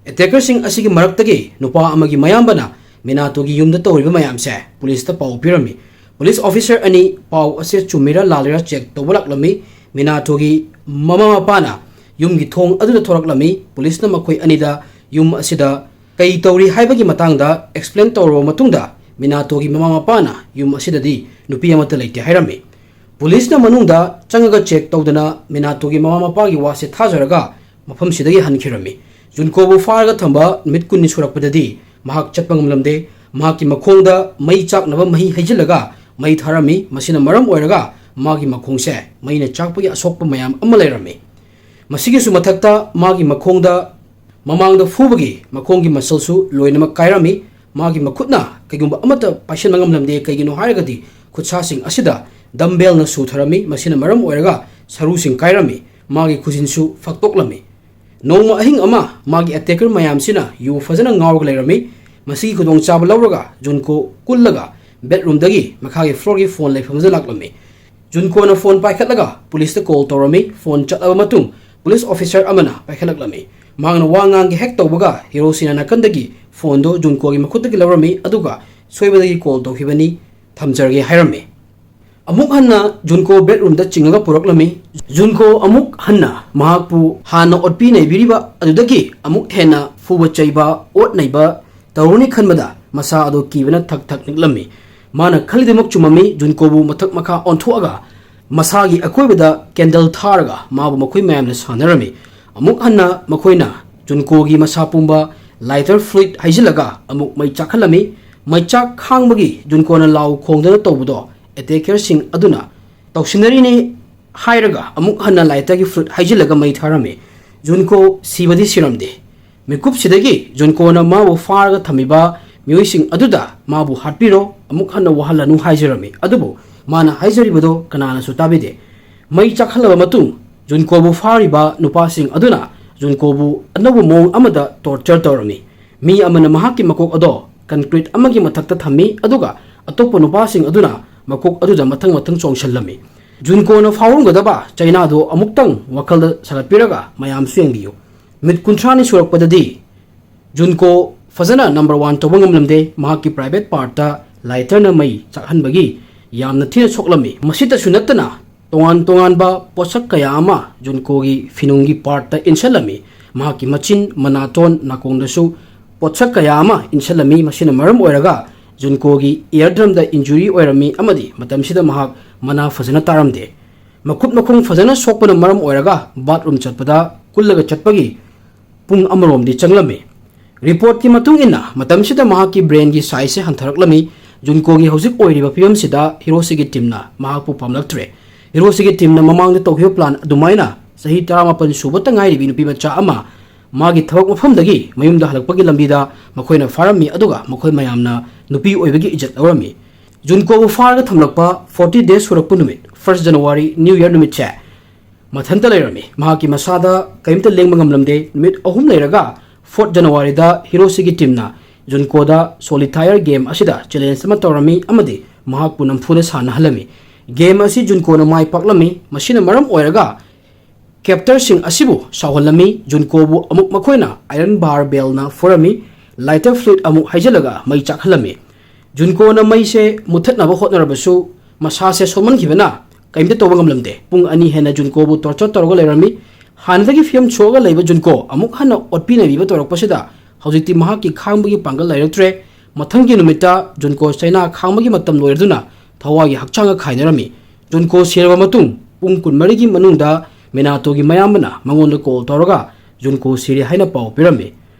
ꯑꯦꯇꯦꯀꯔꯁꯤꯡ ꯑꯁꯤꯒꯤ ꯃꯔꯛꯇꯒꯤ ꯅꯨꯄꯥ ꯑꯃꯒꯤ ꯃꯌꯥꯝꯕꯅ ꯃꯤꯅꯥꯇꯣꯒꯤ ꯌꯨꯝꯗ ꯇꯧꯔꯤꯕ ꯃꯌꯥꯝꯁꯦ ꯄꯨꯂꯤꯁꯇ ꯄꯥꯎ ꯄꯤꯔꯝꯃꯤ꯫ ꯄꯨꯂꯤꯁ ꯑꯣꯐꯤꯁꯔ ꯑꯅꯤ ꯄꯥꯎ ꯑꯁꯤ ꯆꯨꯝꯃꯤꯔꯥ ꯂꯥꯜꯂꯤꯔꯥ ꯆꯦꯛ ꯇꯧꯕ ꯂꯥꯛꯂꯝꯃꯤ꯫ ꯃꯤꯅꯥꯇꯣꯒꯤ ꯃꯃꯥ ꯃꯄꯥꯅ ꯌꯨꯝꯒꯤ ꯊꯣꯡ ꯑꯗꯨꯗ ꯊꯣꯔꯛꯂꯝꯃꯤ꯫ ꯄꯨꯂꯤꯁꯅ ꯃꯈꯣꯏ ꯑꯅꯤꯗ ꯌꯨꯝ ꯑꯁꯤꯗ ꯀꯩ ꯇꯧꯔꯤ ꯍꯥꯏꯕꯒꯤ ꯃꯇꯥꯡꯗ ꯑꯦꯛꯁꯄ꯭ꯂꯦꯟ ꯇꯧꯔꯕ ꯃꯇꯨꯡꯗ ꯃꯤꯅꯥꯇꯣꯒꯤ ꯃꯃꯥ ꯃꯄꯥꯅ ꯌꯨꯝ ꯑꯁꯤꯗꯗꯤ ꯅꯨꯄꯤ ꯑꯃꯠꯇ ꯂꯩꯇꯦ ꯍꯥꯏꯔꯝꯃꯤ꯫ ꯄꯨꯂꯤꯁꯅ ꯃꯅꯨꯡꯗ ꯆꯪꯉꯒ ꯆꯦꯛ ꯇꯧꯗꯅ ꯃꯤꯅꯥꯇꯣꯒꯤ ꯃꯃꯥ ꯃꯄꯥꯒꯤ ꯋꯥꯁꯦ ꯊꯥꯖꯔꯒ ꯃꯐꯝꯁꯤꯗꯒꯤ ꯍꯟꯈꯤꯔꯝꯃꯤ꯫ ꯖꯨꯟꯀꯣꯕꯨ ꯐꯥꯔꯒ ꯊꯝꯕ ꯅꯨꯃꯤꯠ ꯀꯨꯟꯅꯤ ꯁꯨꯔꯛꯄꯗꯗꯤ ꯃꯍꯥꯛ ꯆꯠꯄ ꯉꯝꯂꯝꯗꯦ꯫ ꯃꯍꯥꯛꯀꯤ ꯃꯈꯣꯡꯗ ꯃꯩ ꯆꯥꯛꯅꯕ ꯃꯍꯤ ꯍꯩꯖꯤꯜꯂꯒ ꯃꯩ ꯊꯥꯔꯝꯃꯤ꯫ ꯃꯁꯤꯅ ꯃꯔꯝ ꯑꯣꯏꯔꯒ ꯃꯥꯒꯤ ꯃꯈꯣꯡꯁꯦ ꯃꯩꯅ ꯆꯥꯛꯄꯒꯤ ꯑꯁꯣꯛꯄ ꯃꯌꯥꯝ ꯑꯃ ꯂꯩꯔꯝꯃꯤ꯫ ꯃꯁꯤꯒꯤꯁꯨ ꯃꯊꯛꯇ ꯃꯥꯒꯤ ꯃꯈꯣꯡꯗ ꯃꯃꯥꯡꯗ ꯐꯨꯕꯒꯤ ꯃꯈꯣꯡꯒꯤ ꯃꯁꯜꯁꯨ ꯂꯣꯏꯅꯃꯛ ꯀꯥꯏꯔꯝꯃꯤ꯫ ꯃꯥꯒꯤ ꯃꯈꯨꯠꯅ ꯀꯩꯒꯨꯝꯕ ꯑꯃꯠꯇ ꯄꯥꯏꯁꯤꯟꯕ ꯉꯝꯂꯝꯗꯦ꯫ ꯀꯩꯒꯤꯅꯣ ꯍꯥꯏꯔꯒꯗꯤ ꯈꯨꯠꯁꯥꯁꯤꯡ ꯑꯁꯤꯗ ꯗꯝꯕꯦꯜꯅ ꯁꯨꯊꯔꯝꯃꯤ꯫ ꯃꯁꯤꯅ ꯃꯔꯝ ꯑꯣꯏꯔꯒ ꯁꯔꯨꯁꯤꯡ ꯀꯥꯏꯔꯝꯃꯤ꯫ ꯃꯥꯒꯤ ꯈꯨꯖꯤꯟꯁꯨ ꯐꯛꯇꯣꯛꯂꯝꯃꯤ꯫ ꯅꯣꯡꯃ ꯑꯍꯤꯡ ꯑꯃ ꯃꯥꯒꯤ ꯑꯦꯇꯦꯀꯔ ꯃꯌꯥꯝꯁꯤꯅ ꯌꯨ ꯐꯖꯅ ꯉꯥꯎꯔꯒ ꯂꯩꯔꯝꯃꯤ꯫ ꯃꯁꯤꯒꯤ ꯈꯨꯗꯣꯡꯆꯥꯕ ꯂꯧꯔꯒ ꯖꯨꯟꯀꯣ ꯀꯨꯜꯂꯒ ꯕꯦꯗꯔꯨꯝꯗꯒꯤ ꯃꯈꯥꯒꯤ ꯐ꯭ꯂꯣꯔꯒꯤ ꯐꯣꯟ ꯂꯩꯐꯝꯗ ꯂꯥꯛꯂꯝꯃꯤ꯫ ꯖꯨꯟꯀꯣꯅ ꯐꯣꯟ ꯄꯥꯏꯈꯠꯂꯒ ꯄꯨꯂꯤꯁꯇ ꯀꯣꯜ ꯇꯧꯔꯝꯃꯤ꯫ ꯐꯣꯟ ꯆꯠꯂꯕ ꯃꯇꯨꯡ ꯄꯨꯂꯤꯁ ꯑꯣꯐꯤꯁꯔ ꯑꯃꯅ ꯄꯥꯏꯈꯠꯂꯛꯂꯝꯃꯤ꯫ ꯃꯍꯥꯛꯅ ꯋꯥ ꯉꯥꯡꯒꯦ ꯍꯦꯛ ꯇꯧꯕꯒ ꯍꯤꯔꯣꯁꯤꯅ ꯅꯥꯀꯟꯗꯒꯤ ꯐꯣꯟꯗꯨ ꯖꯨꯟꯀꯣꯒꯤ ꯃꯈꯨꯠꯇꯒꯤ ꯂꯧꯔꯝꯃꯤ, ꯑꯗꯨꯒ "ꯁꯣꯏꯕꯗꯒꯤ ꯀꯣꯜ ꯇꯧꯈꯤꯕꯅꯤ, ꯊꯝꯖꯔꯒꯦ" ꯍꯥꯏꯔꯝꯃꯤ꯫ ꯑꯃꯨꯛ ꯍꯟꯅ ꯖꯨꯟꯀꯣ ꯕꯦꯗꯔꯨꯝꯗ ꯆꯤꯡꯉꯒ ꯄꯨꯔꯛꯂꯝꯃꯤ꯫ ꯖꯨꯟꯀꯣ ꯑꯃꯨꯛ ꯍꯟꯅ ꯃꯍꯥꯛꯄꯨ ꯍꯥꯟꯅ ꯑꯣꯠꯄꯤ ꯅꯩꯕꯤꯔꯤꯕ ꯑꯗꯨꯗꯒꯤ ꯑꯃꯨꯛ ꯍꯦꯟꯅ ꯐꯨꯕ ꯆꯩꯕ, ꯑꯣꯠ ꯅꯩꯕ ꯇꯧꯔꯅꯤ ꯈꯟꯕꯗ ꯃꯁꯥ ꯑꯗꯨ ꯀꯤꯕꯅ ꯊꯛ ꯊꯛ ꯅꯤꯛꯂꯝꯃꯤ꯫ ꯃꯥꯅ ꯈꯜꯂꯤꯗꯨꯃꯛ ꯆꯨꯝꯃꯝꯃꯤ꯫ ꯖꯨꯟꯀꯣꯕꯨ ꯃꯊꯛ ꯃꯈꯥ ꯑꯣꯟꯊꯣꯛꯑꯒ ꯃꯁꯥꯒꯤ ꯑꯀꯣꯏꯕꯗ ꯀꯦꯟꯗꯜ ꯊꯥꯔꯒ ꯃꯥꯕꯨ ꯃꯈꯣꯏ ꯃꯌꯥꯝꯅ ꯁꯥꯟꯅꯔꯝꯃꯤ꯫ ꯑꯃꯨꯛ ꯍꯟꯅ ꯃꯈꯣꯏꯅ ꯖꯨꯟꯀꯣꯒꯤ ꯃꯁꯥ ꯄꯨꯝꯕ ꯂꯥꯏꯇꯔ ꯐ꯭ꯂꯨꯏꯗ ꯍꯩꯖꯤꯜꯂꯒ ꯑꯃꯨꯛ ꯃꯩ ꯆꯥꯛꯍꯜꯂꯝꯃꯤ꯫ ꯃꯩꯆꯥꯛ ꯈꯥꯡꯕꯒꯤ ꯖꯨꯟꯀꯣꯅ ꯂꯥꯎ ꯈꯣꯡꯗꯅ ꯇꯧꯕꯗꯣ ꯑꯦꯇꯦꯀꯔꯁꯤꯡ ꯑꯗꯨꯅ ꯇꯧꯁꯤꯟꯅꯔꯤꯅꯤ ꯍꯥꯏꯔꯒ ꯑꯃꯨꯛ ꯍꯟꯅ lighterꯒꯤ fluid ꯍꯩꯖꯤꯜꯂꯒ ꯃꯩ ꯊꯥꯔꯝꯃꯤ꯫ ꯖꯨꯟꯀꯣ ꯁꯤꯕꯗꯤ ꯁꯤꯔꯝꯗꯦ꯫ ꯃꯤꯀꯨꯞꯁꯤꯗꯒꯤ ꯖꯨꯟꯀꯣꯅ ꯃꯥꯕꯨ ꯐꯥꯔꯒ ꯊꯝꯃꯤꯕ ꯃꯤꯑꯣꯏꯁꯤꯡ ꯑꯗꯨꯗ ꯃꯥꯕꯨ ꯍꯥꯠꯄꯤꯔꯣ, ꯑꯃꯨꯛ ꯍꯟꯅ ꯋꯥꯍꯜꯂꯅꯨ ꯍꯥꯏꯖꯔꯝꯃꯤ꯫ ꯑꯗꯨꯕꯨ ꯃꯥꯅ ꯍꯥꯏꯖꯔꯤꯕꯗꯨ ꯀꯅꯥꯅꯁꯨ ꯇꯥꯕꯤꯗꯦ꯫ ꯃꯩ ꯆꯥꯛꯍꯜꯂꯕ ꯃꯇꯨꯡ ꯖꯨꯟꯀꯣꯕꯨ ꯐꯥꯔꯤꯕ ꯅꯨꯄꯥꯁꯤꯡ ꯑꯗꯨꯅ ꯖꯨꯟꯀꯣꯕꯨ ꯑꯅꯧꯕ ꯃꯑꯣꯡ ꯑꯃꯗ torture ꯇꯧꯔꯝꯃꯤ꯫ ꯃꯤ ꯑꯃꯅ ꯃꯍꯥꯛꯀꯤ ꯃꯀꯣꯛ ꯑꯗꯣ concrete ꯑꯃꯒꯤ ꯃꯊꯛꯇ ꯊꯝꯃꯤ, ꯑꯗꯨꯒ ꯑꯇꯣꯞꯄ ꯅꯨꯄꯥꯁꯤꯡ ꯑꯗꯨꯅ ꯃꯀꯣꯛ ꯑꯗꯨꯗ ꯃꯊꯪ ꯃꯊꯪ ꯆꯣꯡꯁꯤꯜꯂꯝꯃꯤ꯫ ꯖꯨꯟꯀꯣꯅ ꯐꯥꯎꯔꯝꯒꯗꯕ ꯆꯩꯅꯥꯗꯨ ꯑꯃꯨꯛꯇꯪ ꯋꯥꯈꯜꯗ ꯁꯥꯒꯠꯄꯤꯔꯒ ꯃꯌꯥꯝꯁꯨ ꯌꯦꯡꯕꯤꯌꯨ꯫ ꯃꯤꯠ ꯀꯨꯟꯊ꯭ꯔꯥꯅꯤ ꯁꯨꯔꯛꯄꯗꯗꯤ ꯖꯨꯟꯀꯣ ꯐꯖꯅ number one ꯇꯧꯕ ꯉꯝꯂꯝꯗꯦ꯫ ꯃꯍꯥꯛꯀꯤ private partꯇ lighterꯅ ꯃꯩ ꯆꯥꯛꯍꯟꯕꯒꯤ ꯌꯥꯝꯅ ꯊꯤꯅ ꯁꯣꯛꯂꯝꯃꯤ꯫ ꯃꯁꯤꯇꯁꯨ ꯅꯠꯇꯅ ꯇꯣꯉꯥꯟ ꯇꯣꯉꯥꯟꯕ ꯄꯣꯠꯁꯛ ꯀꯌꯥ ꯑꯃ ꯖꯨꯟꯀꯣꯒꯤ ꯐꯤꯅꯨꯡꯒꯤ partꯇ ꯏꯟꯁꯤꯜꯂꯝꯃꯤ꯫ ꯃꯍꯥꯛꯀꯤ ꯃꯆꯤꯟ, ꯃꯅꯥꯇꯣꯟ, ꯅꯥꯀꯣꯡꯗꯁꯨ ꯄꯣꯠꯁꯛ ꯀꯌꯥ ꯑꯃ ꯏꯟꯁꯤꯜꯂꯝꯃꯤ꯫ ꯃꯁꯤꯅ ꯃꯔꯝ ꯑꯣꯏꯔꯒ ꯖꯨꯟꯀꯣꯒꯤ eardrumꯗ injury ꯑꯣꯏꯔꯝꯃꯤ ꯑꯃꯗꯤ ꯃꯇꯝꯁꯤꯗ ꯃꯍꯥꯛ ꯃꯅꯥ ꯐꯖꯅ ꯇꯥꯔꯝꯗꯦ꯫ ꯃꯈꯨꯠ ꯃꯈꯣꯡ ꯐꯖꯅ ꯁꯣꯛꯄꯅ ꯃꯔꯝ ꯑꯣꯏꯔꯒ bathroom ꯆꯠꯄꯗ ꯀꯨꯜꯂꯒ ꯆꯠꯄꯒꯤ ꯄꯨꯡ ꯑꯃꯔꯣꯝꯗꯤ ꯆꯪꯂꯝꯃꯤ꯫ Reportꯀꯤ ꯃꯇꯨꯡ ꯏꯟꯅ ꯃꯇꯝꯁꯤꯗ ꯃꯍꯥꯛꯀꯤ brainꯒꯤ sizeꯁꯦ ꯍꯟꯊꯔꯛꯂꯝꯃꯤ꯫ ꯖꯨꯟꯀꯣꯒꯤ ꯍꯧꯖꯤꯛ ꯑꯣꯏꯔꯤꯕ ꯐꯤꯕꯝꯁꯤꯗ ꯍꯤꯔꯣꯁꯤꯒꯤ teamꯅ ꯃꯍꯥꯛꯄꯨ ꯄꯥꯝꯂꯛꯇ꯭ꯔꯦ꯫ ꯍꯤꯔꯣꯁꯤꯒꯤ teamꯅ ꯃꯃꯥꯡꯗ ꯇꯧꯈꯤꯕ plan ꯑꯗꯨꯃꯥꯏꯅ ꯆꯍꯤ ꯇꯔꯥꯃꯥꯄꯟ ꯁꯨꯕꯇ ꯉꯥꯏꯔꯤꯕꯤ ꯅꯨꯄꯤ ꯃꯆꯥ ꯑꯃ ꯃꯥꯒꯤ ꯊꯕꯛ ꯃꯐꯝꯗꯒꯤ ꯃꯌꯨꯝꯗ ꯍꯜꯂꯛꯄꯒꯤ ꯂꯝꯕꯤꯗ ꯃꯈꯣꯏꯅ ꯐꯥꯔꯝꯃꯤ, ꯑꯗꯨꯒ ꯃꯈꯣꯏ ꯃꯌꯥꯝꯅ ꯅꯨꯄꯤ ꯑꯣꯏꯕꯒꯤ ꯏꯖꯠ ꯂꯧꯔꯝꯃꯤ꯫ ꯖꯨꯟꯀꯣꯕꯨ ꯐꯥꯔꯒ ꯊꯝꯂꯛꯄ forty days ꯁꯨꯔꯛꯄ ꯅꯨꯃꯤꯠ, first January, New Year ꯅꯨꯃꯤꯠꯁꯦ ꯃꯊꯟꯇ ꯂꯩꯔꯝꯃꯤ꯫ ꯃꯍꯥꯛꯀꯤ ꯃꯁꯥꯗ ꯀꯔꯤꯝꯇ ꯂꯦꯡꯕ ꯉꯝꯂꯝꯗꯦ꯫ ꯅꯨꯃꯤꯠ ꯑꯍꯨꯝ ꯂꯩꯔꯒ fourth Januaryꯗ ꯍꯤꯔꯣꯁꯤꯒꯤ teamꯅ ꯖꯨꯟꯀꯣꯗ solitaire game ꯑꯁꯤꯗ challenge ꯑꯃ ꯇꯧꯔꯝꯃꯤ ꯑꯃꯗꯤ ꯃꯍꯥꯛꯄꯨ ꯅꯝꯐꯨꯗ ꯁꯥꯟꯅꯍꯜꯂꯝꯃꯤ꯫ Game ꯑꯁꯤ ꯖꯨꯟꯀꯣꯅ ꯃꯥꯏ ꯄꯥꯛꯂꯝꯃꯤ꯫ ꯃꯁꯤꯅ ꯃꯔꯝ ꯑꯣꯏꯔꯒ captorꯁꯤꯡ ꯑꯁꯤꯕꯨ ꯁꯥꯎꯍꯜꯂꯝꯃꯤ꯫ ꯖꯨꯟꯀꯣꯕꯨ ꯑꯃꯨꯛ ꯃꯈꯣꯏꯅ iron bar beltꯅ ꯐꯨꯔꯝꯃꯤ꯫ Lighter fluid ꯑꯃꯨꯛ ꯍꯩꯖꯤꯜꯂꯒ ꯃꯩ ꯆꯥꯛꯍꯜꯂꯝꯃꯤ꯫ ꯖꯨꯟꯀꯣꯅ ꯃꯩꯁꯦ ꯃꯨꯊꯠꯅꯕ ꯍꯣꯠꯅꯔꯕꯁꯨ ꯃꯁꯥꯁꯦ ꯁꯣꯟꯃꯟꯈꯤꯕꯅ ꯀꯔꯤꯝꯇ ꯇꯧꯕ ꯉꯝꯂꯝꯗꯦ꯫ ꯄꯨꯡ ꯑꯅꯤ ꯍꯦꯟꯅ ꯖꯨꯟꯀꯣꯕꯨ torture ꯇꯧꯔꯒ ꯂꯩꯔꯝꯃꯤ꯫ ꯍꯥꯟꯅꯗꯒꯤ ꯐꯤꯕꯝ ꯁꯣꯛꯑꯒ ꯂꯩꯕ ꯖꯨꯟꯀꯣ ꯑꯃꯨꯛ ꯍꯟꯅ ꯑꯣꯠꯄꯤꯅꯕꯤꯕ ꯇꯧꯔꯛꯄꯁꯤꯗ ꯍꯧꯖꯤꯛꯇꯤ ꯃꯍꯥꯛꯀꯤ ꯈꯥꯡꯕꯒꯤ ꯄꯥꯡꯒꯜ ꯂꯩꯔꯛꯇ꯭ꯔꯦ꯫ ꯃꯊꯪꯒꯤ ꯅꯨꯃꯤꯠꯇ ꯖꯨꯟꯀꯣ ꯆꯩꯅꯥ ꯈꯥꯡꯕꯒꯤ ꯃꯇꯝ ꯂꯣꯏꯔꯗꯨꯅ ꯊꯋꯥꯏꯒꯤ ꯍꯛꯆꯥꯡꯒ ꯈꯥꯏꯅꯔꯝꯃꯤ꯫ ꯖꯨꯟꯀꯣ ꯁꯤꯔꯕ ꯃꯇꯨꯡ ꯄꯨꯡ ꯀꯨꯟꯃꯔꯤꯒꯤ ꯃꯅꯨꯡꯗ ꯃꯤꯅꯥꯇꯣꯒꯤ ꯃꯌꯥꯝꯕꯅ ꯃꯉꯣꯟꯗ call ꯇꯧꯔꯒ ꯖꯨꯟꯀꯣ ꯁꯤꯔꯦ ꯍꯥꯏꯅ ꯄꯥꯎ ꯄꯤꯔꯝꯃꯤ꯫